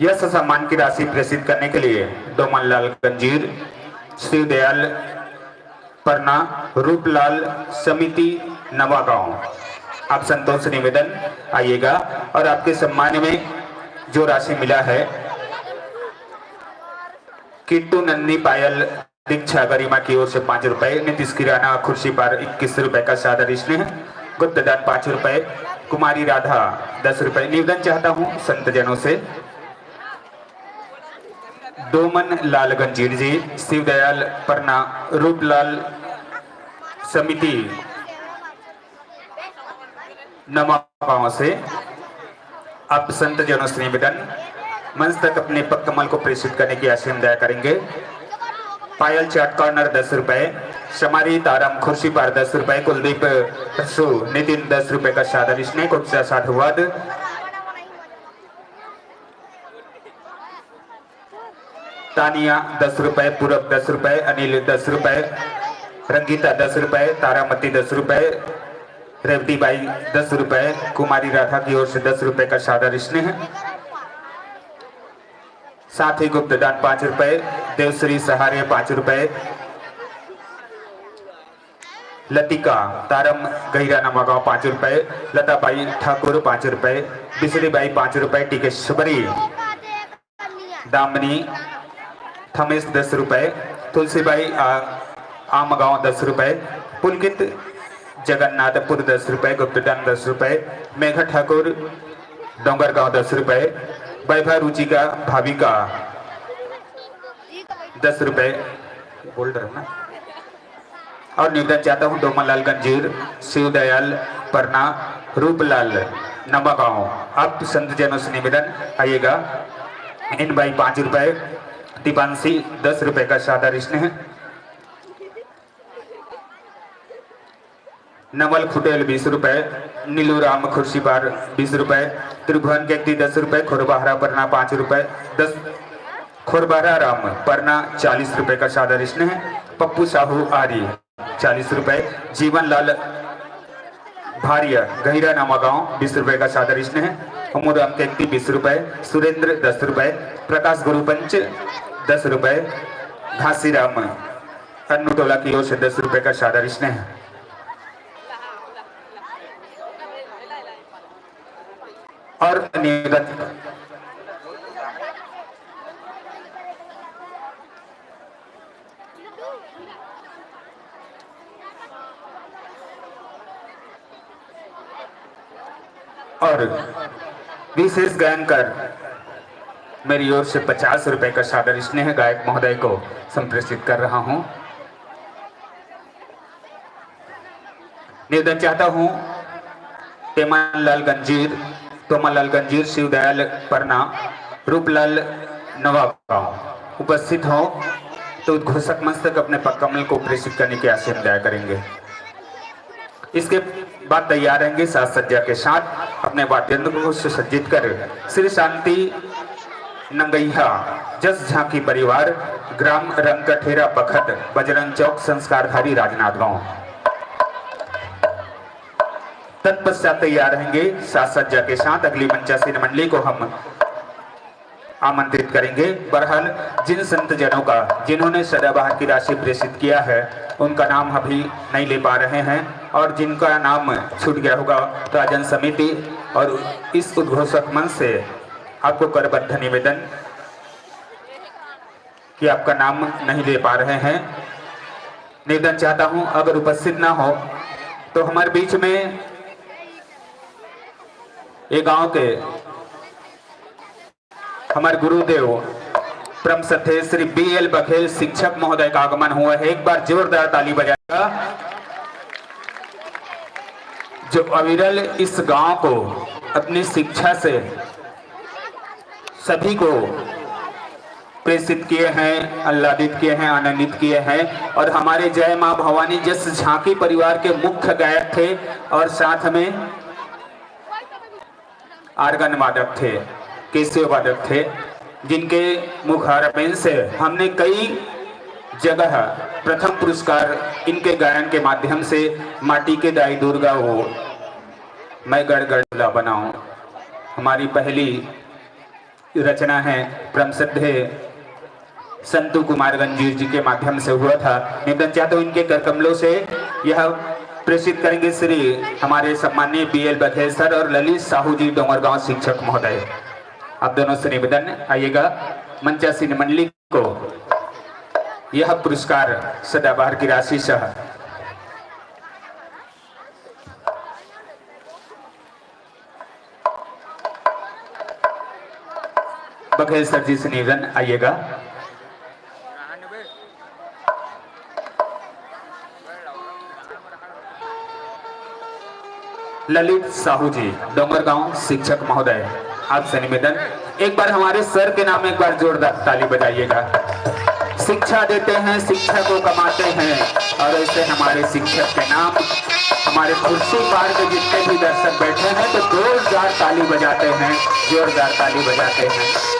यह सम्मान की राशि प्रेषित करने के लिए डोमनलाल गंजीर, शिवदयाल परना, रूपलाल समिति नवागांव, आप संतों से निवेदन आइएगा और आपके सम्मान में जो राशि मिला है, किट्टू नंदी पायल दीक्षा गरिमा की ओर से पाँच रुपए, नीतीश किराना खुर्शीपार इक्कीस रुपए का सादर स्नेह, गुप्तदान पाँच रुपए, कुमारी राधा दस रुपए। निवेदन चाहता हूँ संत जनों से, डोमन लाल गंजीर जी, शिवदयाल परना, रूपलाल समिति नवागांव से आप संत जनों से निवेदन, मंच तक अपने पग कमल को प्रेषित करने की आशीर्वाद करेंगे। पायल चाट कॉर्नर दस रुपए, शमारी तारम खुर्शीपार दस रुपए, कुलदीप परसू नितिन दस रुपए का सादर स्नेह, कोटि सा साधुवाद। तानिया दस रुपए, पूरब दस रुपए, अनिल दस रुपए, रंगीता दस रुपए, तारामती दस रुपए, रेवती बाई दस रुपए, कुमारी राधा की ओर से दस रुपए का सादर स्नेह। साथ ही गुप्तदान पाँच रुपए, देवश्री सहारे पाँच रुपए, लतिका तारम गहिरा नवागांव पाँच रुपए, लताबाई ठाकुर पाँच रुपए, बिसरीबाई पाँच रुपए, टीकेश्वरी दामिनी थमेश दस रुपए, तुलसीबाई आ-, आमगांव दस रुपए, पुलकित जगन्नाथपुर दस रुपए, गुप्तदान दस रुपए, मेघा ठाकुर डोंगरगांव दस रुपए, वैभा रुचिका भाविका दस रुपए, बोल रहे हो ना? और निवेदन चाहता हूँ डोमनलाल गंजीर, शिवदयाल परना, रूपलाल नवागांव, आप संत जनों से निवेदन आइएगा। इन भाई पाँच रुपए, दीपांशी दस रुपए का सादर स्नेह। नवल खुटेल बीस रुपए, नीलू राम खुर्शीपार बीस रुपए, त्रिभुवन केकती दस रुपए, खोरबहरा परना पाँच रुपए, दस, खोरबहरा राम परना चालीस रुपए का सादर स्नेह, पप्पू साहू आरी चालीस रुपए, जीवन लाल भारिया गहिरा नवागांव बीस रुपए का सादर स्नेह, अमू राम केकती बीस रुपए, सुरेंद्र दस रुपए, प्रकाश गुरुपंच दस रुपए, घासीराम अन्नू टोला की ओर से दस रुपए का सादर स्नेह। और निवेदन और विशेष गायन कर मेरी ओर से पचास रुपए का सादर स्नेह गायक महोदय को संप्रेषित कर रहा हूँ। निवेदन चाहता हूँ, पेमनलाल गंजीर, तोमनलाल गंजीर, शिवदयाल परना, रूपलाल नवागांव उपस्थित हों तो उद्घोषक मंच तक अपने पग कमल को प्रेषित करने की आशीर्वाद करेंगे। इसके बाद तैयार रहेंगे साज सज्जा के साथ अपने वाद्य यंत्र को सुसज्जित कर श्री शांति नंगैया जस झांकी परिवार, ग्राम रंगकठेरा बखत, बजरंग चौक, संस्कारधारी, राजनांदगांव। तत्पश्चात तैयार रहेंगे साज सज्जा के साथ अगली मंचासीन मंडली को हम आमंत्रित करेंगे। बहरहाल, जिन संत जनों का, जिन्होंने सदाबहार की राशि प्रेषित किया है, उनका नाम अभी नहीं ले पा रहे हैं और जिनका नाम छूट गया होगा, राजन समिति और इस उद्घोषक मंच से आपको करबद्ध निवेदन कि आपका नाम नहीं ले पा रहे हैं। निवेदन चाहता हूं, अगर उपस्थित ना हो तो हमारे बीच में ये गांव के हमारे गुरुदेव परम श्रद्धेय श्री बी एल बघेल शिक्षक महोदय का आगमन हुआ है। एक बार जोरदार ताली बजाएगा। जो अविरल इस गांव को अपनी शिक्षा से सभी को प्रेषित किए हैं, आह्लादित किए हैं, आनंदित किए हैं। और हमारे जय मां भवानी जस झांकी परिवार के मुख्य गायक थे और साथ में आर्गन वादक थे, केसियो वादक थे, जिनके मुखारबेन से हमने कई जगह प्रथम पुरस्कार इनके गायन के माध्यम से माटी के दाई दुर्गा हो, मैं गड़ गड़ ला बनाऊं, हमारी पहली रचना है, परम श्रद्धेय संतु कुमार गंजीर जी के माध्यम से हुआ था। निवेदन चाहता हूं इनके कर कमलों से यह प्रेषित करेंगे श्री हमारे सम्माननीय बी एल बघेल सर और ललित साहू जी डोंगरगांव शिक्षक महोदय। आप दोनों से निवेदन, आइएगा। मंचासीन मंडली को यह पुरस्कार सदाबहार की राशि सह बघेल सर जी से निवेदन, आइएगा। ललित साहू जी, डोंगरगांव शिक्षक महोदय, आपसे निवेदन, एक बार हमारे सर के नाम एक बार जोरदार ताली बजाइएगा। शिक्षा देते हैं, शिक्षा को कमाते हैं, और ऐसे हमारे शिक्षक के नाम हमारे कुर्सी पार के जितने भी दर्शक बैठे हैं, तो जोरदार ताली बजाते हैं, जोरदार ताली बजाते हैं।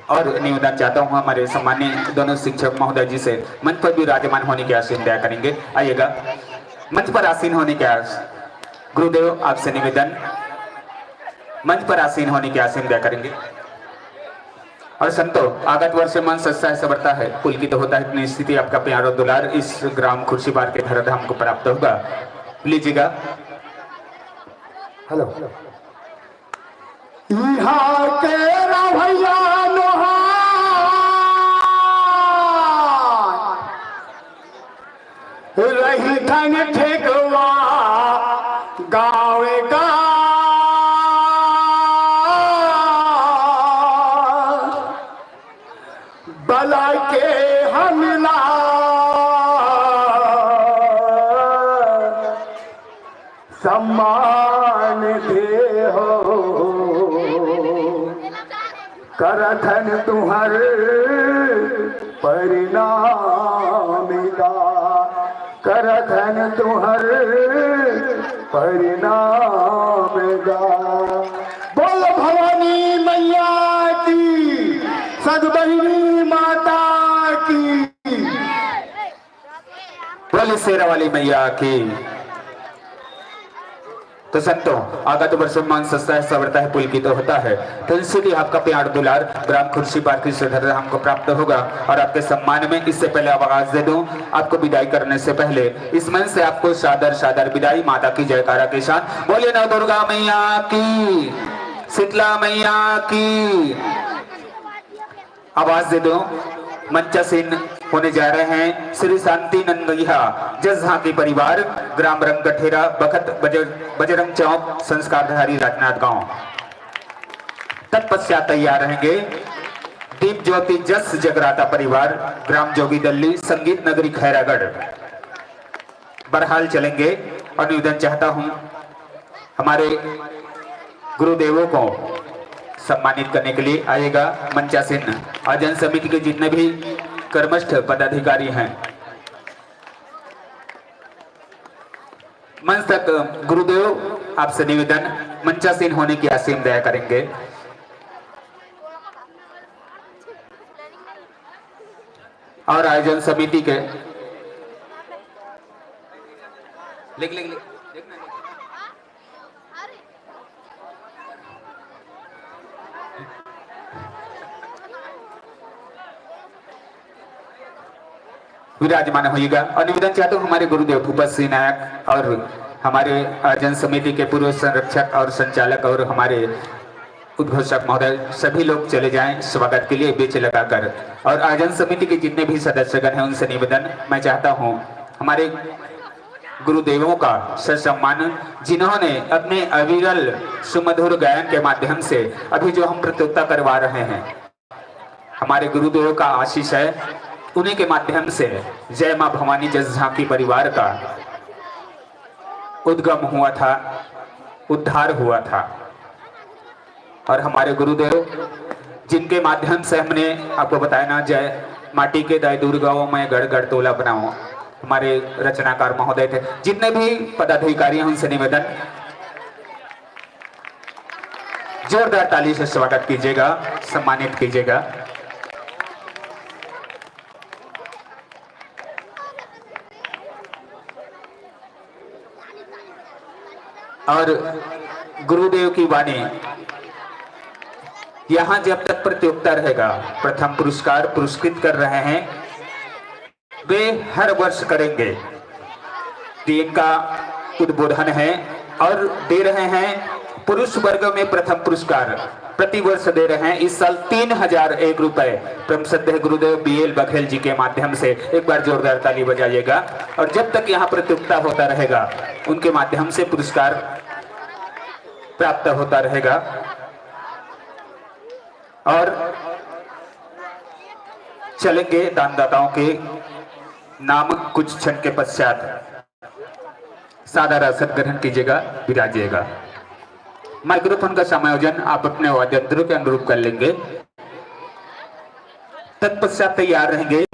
और निवेदन चाहता हूं हमारे सम्माननीय दोनों शिक्षक महोदय जी से मंच पर विराजमान होने की आशीन दया करेंगे। आइएगा, मंच पर आसीन होने की आस-, गुरुदेव आपसे निवेदन, मंच पर आसीन होने की आशीन दया करेंगे। और संतो, आगत वर्ष मन सस्ता है, सवरता है, पुलकित होता है इतनी स्थिति, आपका प्यार और दुलार इस ग्राम खुर्शीपार के धराधाम को प्राप्त होगा। लीजिएगा। हेलो। इहाँ के रवैया नोहार, रहिथन ठेकवा गाँव का। बला के हमला सम्मान दे हो, करथन तुहर परिणाम गा, करथन तुहर परिणाम गा। बोल भवानी मैया की, सतबहिनी माता की। बोल शेरा वाली मैया की। तो संतों, आगत वर्षों मान सस्ता है, सवरता है, पुलकित होता है। तो इसीलिए आपका प्यार दुलार ग्राम खुर्शीपार की श्रद्धा हमको प्राप्त होगा। और आपके सम्मान में इससे पहले आवाज दे दूं, आपको विदाई करने से पहले इस मंच से आपको सादर सादर विदाई, माता की जयकारा के साथ। बोलिए नव दुर्गा मैया की, शीतला मैया की। आवाज दे दो। मंचासीन होने जा रहे हैं श्री शांति नंगैया जस झांकी परिवार, ग्राम रंगठेरा, बखत बजर-, बजरंग चौक, संस्कारधारी राजनांदगांव। तत्पश्चात तैयार रहेंगे दीप ज्योति जस जगराता परिवार, ग्राम जोगी दल्ली, संगीत नगरी खैरागढ़। बहरहाल चलेंगे और निवेदन चाहता हूं, हमारे गुरुदेवों को सम्मानित करने के लिए आएगा मंचासीन आयोजन समिति के जितने भी कर्मस्थ पदाधिकारी हैं। मंच तक गुरुदेव, आपसे निवेदन, मंचासीन होने की आशीम दया करेंगे। और आयोजन समिति के लिख, लिख, लिख। विराजमान होइएगा। और निवेदन चाहता हूँ हमारे गुरुदेव भूपत सिंह नायक और हमारे आयोजन समिति के पूर्व संरक्षक और संचालक और हमारे उद्घोषक महोदय, सभी लोग चले जाएं स्वागत के लिए बेंच लगाकर। और आयोजन समिति के जितने भी सदस्यगण हैं, उनसे निवेदन, मैं चाहता हूं हमारे गुरुदेवों का ससम्मान, जिन्होंने अपने अविरल सुमधुर गायन के माध्यम से अभी जो हम प्रतियोगिता करवा रहे हैं, हमारे गुरुदेवों का आशीष है, उन्हीं के माध्यम से जय मां भवानी जस झांकी परिवार का उद्गम हुआ था, उद्धार हुआ था। और हमारे गुरुदेव, जिनके माध्यम से हमने आपको बताया ना, जय माटी के दाई दुर्गाओं में गढ़ गढ़ तोला बनाओ, हमारे रचनाकार महोदय थे, जितने भी पदाधिकारी हैं, उनसे निवेदन, जोरदार ताली से स्वागत कीजिएगा, सम्मानित कीजिएगा। और गुरुदेव की वाणी, यहाँ जब तक प्रतियोगिता रहेगा, प्रथम पुरस्कार पुरस्कृत कर रहे हैं, वे हर वर्ष करेंगे। तो इनका उद्बोधन है और दे रहे हैं पुरुष वर्ग में प्रथम पुरस्कार, प्रति वर्ष दे रहे हैं। इस साल तीन हजार एक रुपए परम श्रद्धेय गुरुदेव बी एल बघेल जी के माध्यम से, एक बार जोरदार ताली बजाइएगा। और जब तक यहाँ प्रतियोगिता होता रहेगा, उनके माध्यम से पुरस्कार प्राप्त होता रहेगा। और चलेंगे दानदाताओं के नाम कुछ क्षण के पश्चात। सादर आसन ग्रहण कीजिएगा, विराजिएगा। माइक्रोफोन का समायोजन आप अपने वाद्य यंत्रों के अनुरूप कर लेंगे। तत्पश्चात तैयार रहेंगे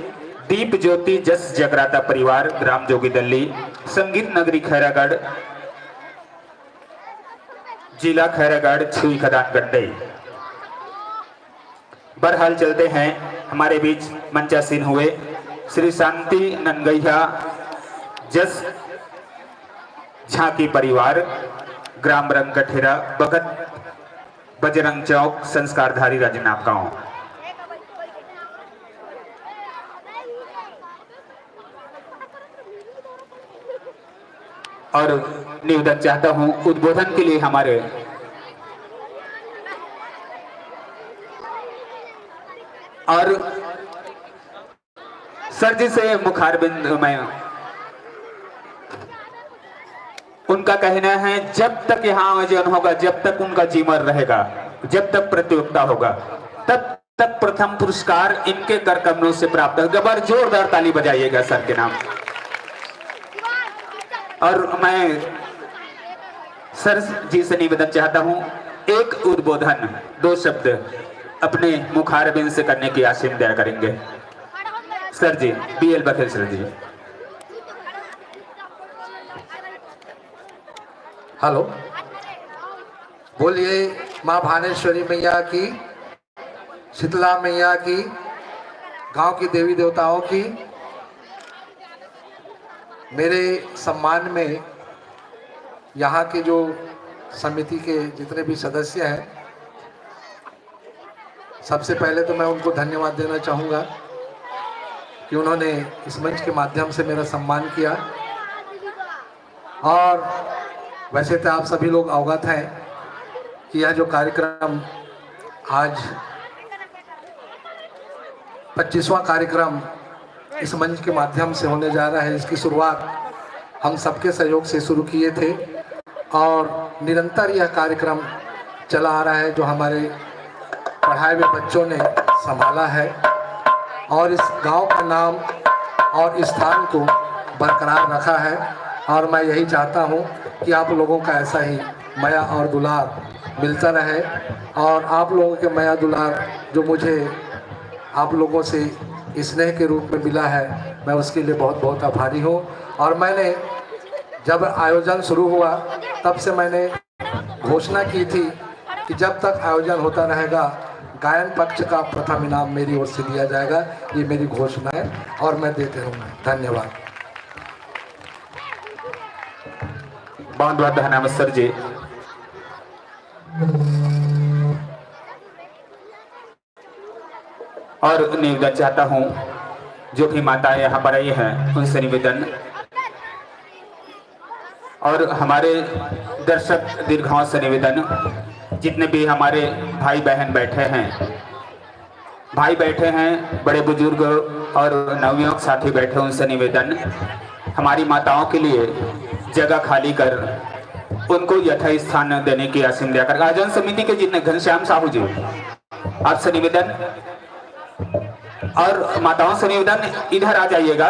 दीप ज्योति जस जगराता परिवार, ग्राम जोगी दल्ली, संगीत नगरी खैरागढ़, जिला खैरागढ़, छुई खदान गंडई। बहरहाल चलते हैं, हमारे बीच मंचासीन हुए श्री शांति नंगैया जस झांकी परिवार, ग्राम रंगठेरा, बखत बजरंग चौक, संस्कारधारी राजनांदगांव। और निवेदन चाहता हूं उद्बोधन के लिए हमारे और सर जी से मुखारबिंद में उनका कहना है, जब तक यहाँ आयोजन होगा, जब तक उनका जीवन रहेगा, जब तक प्रतियोगिता होगा, तब तक प्रथम पुरस्कार इनके कर कमलों से प्राप्त होगा। एक बार जोरदार ताली बजाइएगा सर के नाम। और मैं सर जी से निवेदन चाहता हूं, एक उद्बोधन, दो शब्द अपने मुखारबिंद से करने की आशीम दया करेंगे। सर जी, बी एल बघेल सर जी। हेलो, बोलिए माँ भानेश्वरी मैया की, शीतला मैया की, गांव की देवी देवताओं की। मेरे सम्मान में यहाँ के जो समिति के जितने भी सदस्य हैं, सबसे पहले तो मैं उनको धन्यवाद देना चाहूँगा कि उन्होंने इस मंच के माध्यम से मेरा सम्मान किया। और वैसे तो आप सभी लोग अवगत हैं कि यह जो कार्यक्रम आज पच्चीसवाँ कार्यक्रम इस मंच के माध्यम से होने जा रहा है, इसकी शुरुआत हम सबके सहयोग से शुरू किए थे और निरंतर यह कार्यक्रम चला आ रहा है, जो हमारे पढ़ाए हुए बच्चों ने संभाला है और इस गांव का नाम और इस स्थान को बरकरार रखा है। और मैं यही चाहता हूं कि आप लोगों का ऐसा ही मया और दुलार मिलता रहे और आप लोगों के मया दुलार जो मुझे आप लोगों से स्नेह के रूप में मिला है, मैं उसके लिए बहुत बहुत आभारी हूँ। और मैंने जब आयोजन शुरू हुआ, तब से मैंने घोषणा की थी कि जब तक आयोजन होता रहेगा, गायन पक्ष का प्रथम इनाम मेरी ओर से दिया जाएगा। ये मेरी घोषणा है और मैं देते रहूँगा। धन्यवाद। बहुत बहुत धन्यवाद सर जी। और निवेदन चाहता हूँ, जो भी माताएं यहाँ पर आई हैं, उनसे निवेदन, और हमारे दर्शक दीर्घाओं से निवेदन, जितने भी हमारे भाई बहन बैठे हैं, भाई बैठे हैं, बड़े बुजुर्ग और नवयुवक साथी बैठे, उनसे निवेदन, हमारी माताओं के लिए जगह खाली कर उनको यथा स्थान देने की आशीर्वाद कर। आयोजन समिति के जितने, घनश्याम साहू जी, आपसे निवेदन और माताओं से निवेदन, इधर आ जाइएगा।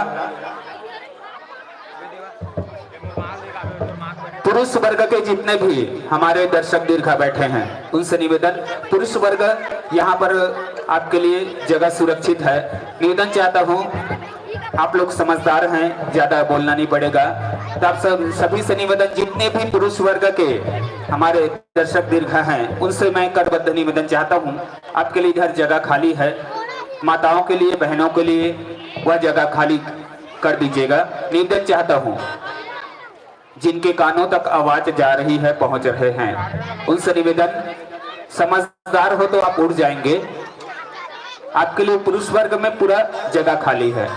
पुरुष वर्ग के जितने भी हमारे दर्शक दीर्घा बैठे हैं, उनसे निवेदन, पुरुष वर्ग यहाँ पर आपके लिए जगह सुरक्षित है। निवेदन चाहता हूँ, आप लोग समझदार हैं, ज्यादा बोलना नहीं पड़ेगा। तो आप सब, सभी से निवेदन, जितने भी पुरुष वर्ग के हमारे दर्शक दीर्घा हैं, उनसे मैं करबद्ध निवेदन चाहता हूँ, आपके लिए इधर जगह खाली है, माताओं के लिए, बहनों के लिए वह जगह खाली कर दीजिएगा। निवेदन चाहता हूँ, जिनके कानों तक आवाज जा रही है, पहुंच रहे हैं, उनसे निवेदन, समझदार हो तो आप उठ जाएंगे। आपके लिए पुरुष वर्ग में पूरा जगह खाली है।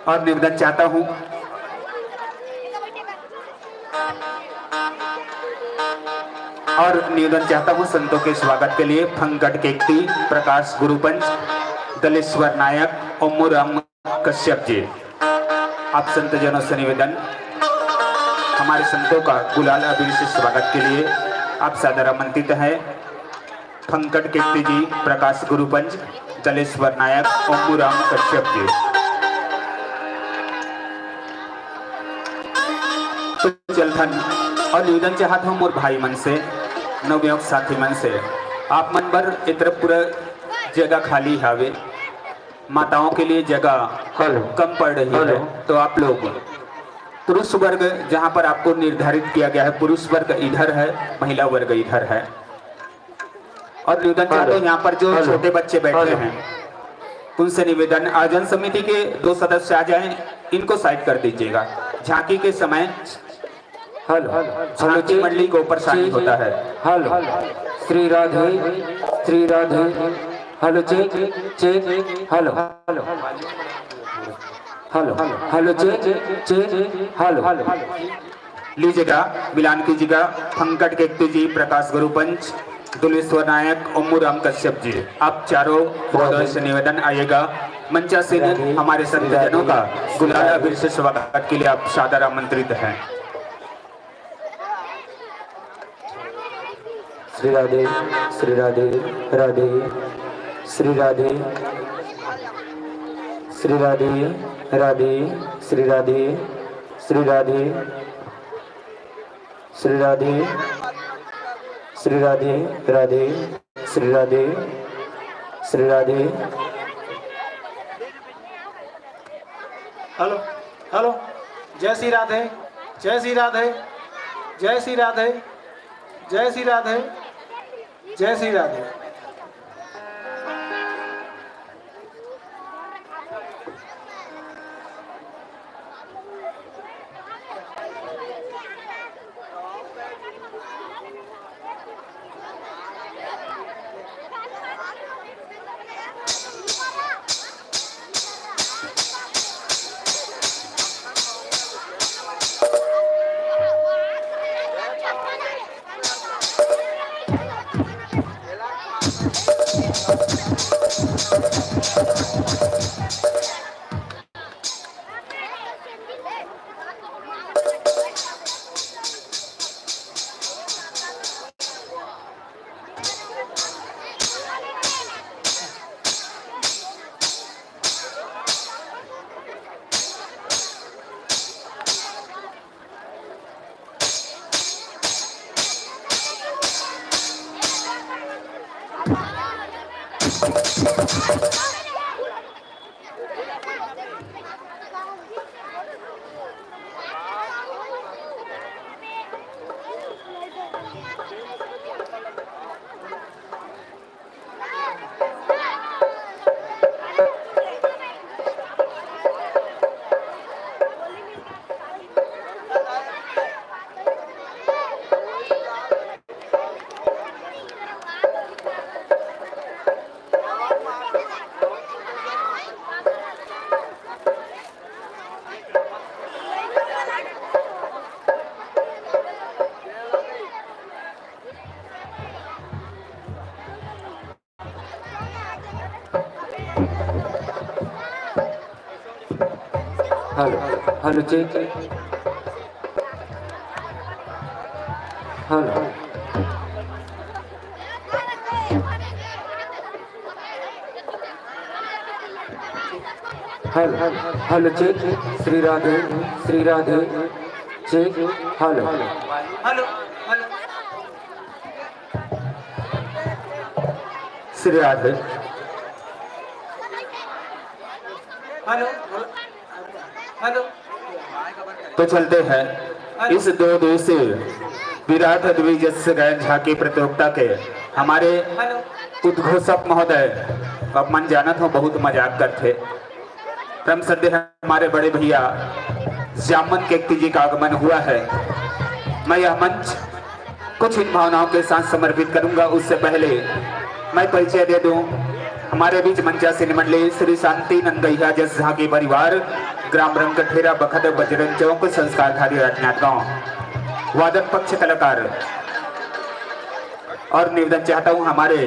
और निवेदन चाहता हूं, और निवेदन चाहता हूं, संतों के स्वागत के लिए फंकट केकती, प्रकाश गुरुपंच, दलेश्वर नायक, ओमू राम कश्यप जी, आप संतजनों से निवेदन, हमारे संतों का गुलाल अबीर से स्वागत के लिए आप सादर आमंत्रित हैं। फंकट केकती जी, प्रकाश गुरुपंच, दलेश्वर नायक, ओमू राम कश्यप जी। तो चलथन और निवेदन चाहत हूँ मोर भाई मन से, नवयुवक साथी मन से, आप मन बर ए तरफ पूरा जगह खाली हावे, माताओं के लिए जगह हेलो। कम पड़ रही हेलो। है, तो आप लोग पुरुष वर्ग जहाँ पर आपको निर्धारित किया गया है, पुरुष वर्ग इधर है, महिला वर्ग इधर है। और निवेदन चाहते हैं, यहाँ पर जो हेलो। छोटे बच्चे बैठे हेलो। हैं, उनसे निवेदन, आयोजन समिति के दो सदस्य आ जाएं, इनको साइड कर दीजिएगा। झांकी के समय हेलो। हेलो झांकी चेक। मंडली को परेशानी चेक। होता है। Hello. Shri Radhe. Shri Radhe. Hello check. Check. Hello. Hello. Hello. Hello check. Check. Hello. लीजिएगा, मिलान कीजिएगा। फंकट केकती जी, प्रकाश गुरुपंच, दुलेश्वर नायक, ओमू राम कश्यप जी, आप चारों महोदय से निवेदन, आइएगा मंचासीन हमारे संतजनों का गुलाल अबीर से स्वागत के लिए आप सादर आमंत्रित हैं। श्री राधे। श्री राधे। राधे। श्री राधे। श्री राधे। राधे। श्री राधे। श्री राधे। श्री राधे। श्री राधे। राधे। श्री राधे। श्री राधे। Hello, hello. जय श्री राधे। जय श्री राधे। जय श्री राधे। जय श्री राधे। जय श्री राधे। Hello, hello, check. Hello. Hello, hello, check. Shri Radhe, Shri राधे, check. Hello. Hello, hello. Shri Radhe. Hello, hello. तो चलते हैं इस दो दिवसीय विराट द्विजस्य गायन झांकी प्रतियोगिता के हमारे उद्घोषक महोदय, अब मन जानत हो, बहुत मजाक करते। परम श्रद्धेय हमारे बड़े भैया जामवंत केकती जी का आगमन हुआ है। मैं यह मंच कुछ इन भावनाओं के साथ समर्पित करूंगा। उससे पहले मैं परिचय दे दूं, हमारे बीच मंचासीन मंडली श्री शांति नंदैया जस झांकी परिवार, ग्राम रंगठेरा, बखद बजरंग चौक, संस्कारधारी राजनांदगांव, वादक पक्ष कलाकार। और निवेदन चाहता हूं, हमारे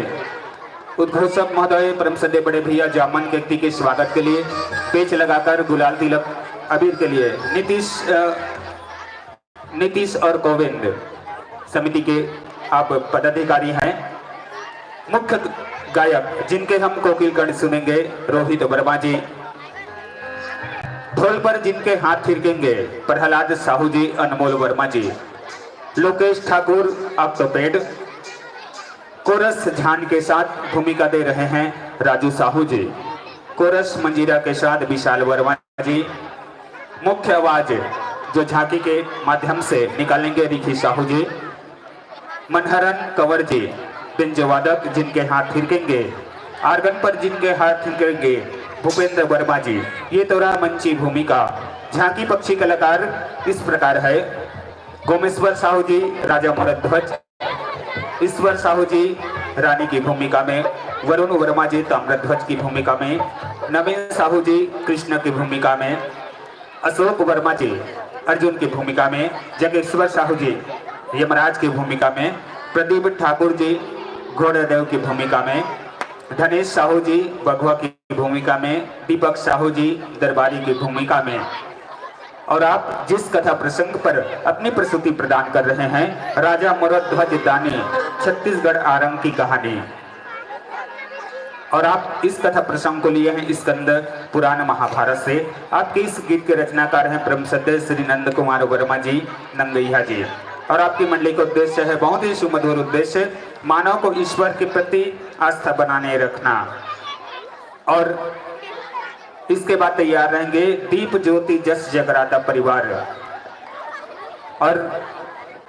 उद्घोषक महोदय परम श्रद्धेय बड़े भैया जामवंत केकती के स्वागत के लिए पेच लगाकर गुलाल तिलक अबीर के लिए नीतीश, अ, नीतीश और गोविंद समिति के आप पदाधिकारी हैं। मुख्य गायक जिनके हम कोकिल गण सुनेंगे, रोहित वर्मा जी। ढोल पर जिनके हाथ थिरकेंगे, प्रहलाद साहू जी, अनमोल वर्मा जी। लोकेश ठाकुर, ऑक्टोपेड। कोरस झान के साथ भूमिका दे रहे हैं राजू साहू जी। कोरस मंजीरा के साथ विशाल वर्मा जी। मुख्य आवाज जो झांकी के माध्यम से निकालेंगे, रिखी साहू जी। मनहरन कंवर जी, बेंजो वादक जिनके हाथ थिरकेंगे, आर्गन पर जिनके हाथ थिरकेंगे, भूपेंद्र वर्मा जी। ये तो रहा मंची भूमिका। झांकी पक्षी कलाकार इस प्रकार है: गोमेश्वर साहू जी, राजा मरध्वज, ईश्वर साहू जी रानी की भूमिका में, वरुण वर्मा जी ताम्रध्वज की भूमिका में, नवीन साहू जी कृष्ण की भूमिका में, अशोक वर्मा जी अर्जुन की भूमिका में, जगेश्वर साहू जी यमराज की भूमिका में, प्रदीप ठाकुर जी घोड़ादेव की भूमिका में, धनेश साहू जी बघवा की भूमिका में, दीपक साहू जी दरबारी की भूमिका में, और आप जिस कथा प्रसंग पर अपनी प्रस्तुति प्रदान कर रहे हैं, राजा मरध्वज दानी, छत्तीसगढ़ आरंग की कहानी, और आप इस कथा प्रसंग को लिए हैं स्कंद पुराण महाभारत से। आपके इस गीत के रचनाकार हैं परम श्रद्धेय श्री नंद कुमार वर्मा जी, नंगैया जी, और आपकी मंडली का उद्देश्य है बहुत ही सुमधुर उद्देश्य, मानव को ईश्वर के प्रति आस्था बनाने रखना। और इसके बाद तैयार रहेंगे दीप ज्योति जस जगराता परिवार। और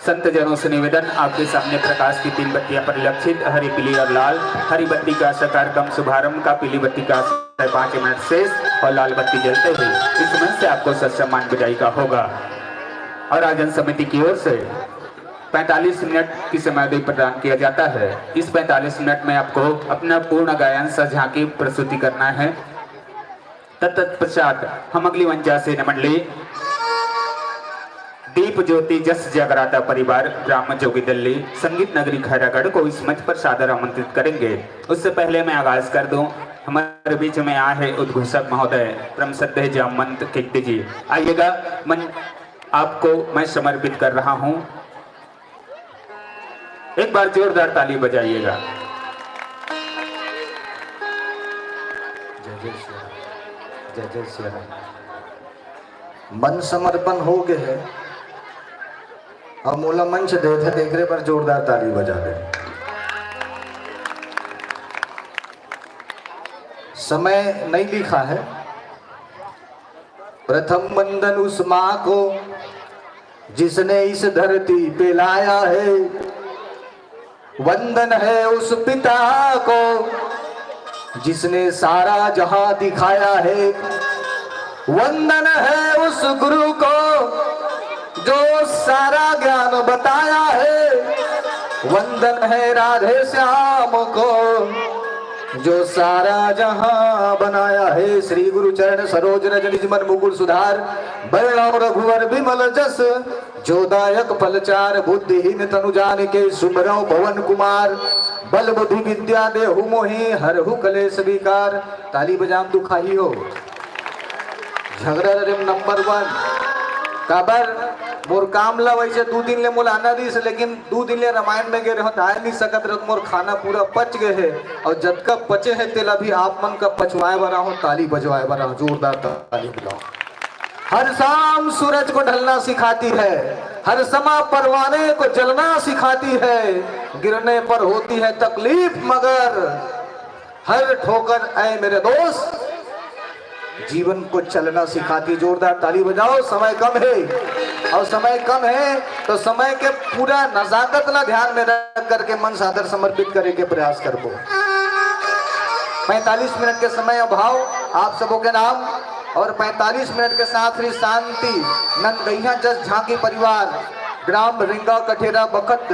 संत जनों से निवेदन, आपके सामने प्रकाश की तीन बत्तियां परिलक्षित, हरी, पीली और लाल। हरी बत्ती का कार्यक्रम शुभारंभ का, पीली बत्ती का पाँच मिनट शेष और लाल बत्ती जलते हुए इस मंच से आपको सत्सम्मान विदाई का होगा। और आयोजन समिति की ओर से पैंतालीस मिनट की समयावधि प्रदान किया जाता है। इस पैंतालीस मिनट में आपको अपना पूर्ण गायन सह झांकी प्रस्तुति करना है। तत्पश्चात हम अगली मंचासीन मंडली दीप ज्योति जस जगराता परिवार, ग्राम जोगीदल्ली, संगीत नगरी खैरागढ़ को इस मंच पर सादर आमंत्रित करेंगे। उससे पहले मैं आगाज कर दूं, हमारे बीच में आए हैं उद्घोषक महोदय परम श्रद्धेय जामवंत केकती जी। आइएगा, मंच आपको मैं समर्पित कर रहा हूं। एक बार जोरदार ताली बजाइएगा। जय जय श्री राम। जय जय श्री राम। मन समर्पण हो गए है, अब मोला मंच देथे, तेकरे पर जोरदार ताली बजा दे। समय नहीं लिखा है। प्रथम वंदन उस माँ को जिसने इस धरती पे लाया है, वंदन है उस पिता को जिसने सारा जहां दिखाया है, वंदन है उस गुरु को जो सारा ज्ञान बताया है, वंदन है राधे श्याम को जो सारा जहां बनाया है। श्री गुरु चरण सरोज रज निज मन मुकुर सुधार, बरनउँ रघुवर बिमल जस जो दायक फल चार। बुद्धिहीन तनु जानिके सुमिरउँ पवन कुमार, बल बुद्धि विद्या देहु मोहि हरहु कलेश विकार। ताली बजाम दुखाही हो। झगरा रे नंबर वन। काबर मोर काम ला वैसे दू दिन ले मोला आना रहिस, लेकिन दू दिन ले रामायण में गे रहत आए नहीं सकत रहत। मोर खाना पूरा पच गए है और जतका पचे है तेला भी आप मन का पचवाए बर आहूं, ताली बजवाए बर आहूं, जोरदार ताली बजाओ। हर शाम सूरज को ढलना सिखाती है, हर समा परवाने को जलना सिखाती है, गिरने पर होती है तकलीफ मगर हर ठोकर ऐ मेरे दोस्त जीवन को चलना सिखाती। जोरदार ताली बजाओ। समय कम है और समय कम है तो समय के पूरा नजाकत ला ध्यान में रख करके मन सादर समर्पित करे के प्रयास करबो। पैंतालीस मिनट के समय अभाव आप सबों के नाम और पैंतालीस मिनट के साथ श्री शांति नंदगैया जस झांकी परिवार, ग्राम रिंगा कठेरा बखत,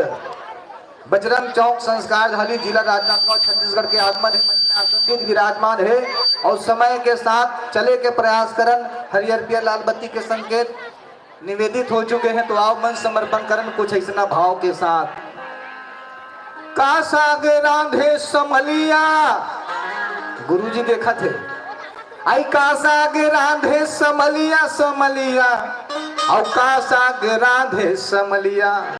बजरंग चौक संस्कार ढाली, जिला राजनांदगांव, छत्तीसगढ़ के आगमन है, मंच में आसन पीठ विराजमान है और समय के साथ चले के प्रयास करन। हरियर पियर लाल बत्ती के संकेत निवेदित हो चुके हैं, तो आओ मन समर्पण करन कुछ ऐसना भाव के साथ। का साग रांधे समलिया, गुरुजी देखत है, आई का साग रांधे समलिया, समलिया, अउ का साग रांधे समलिया।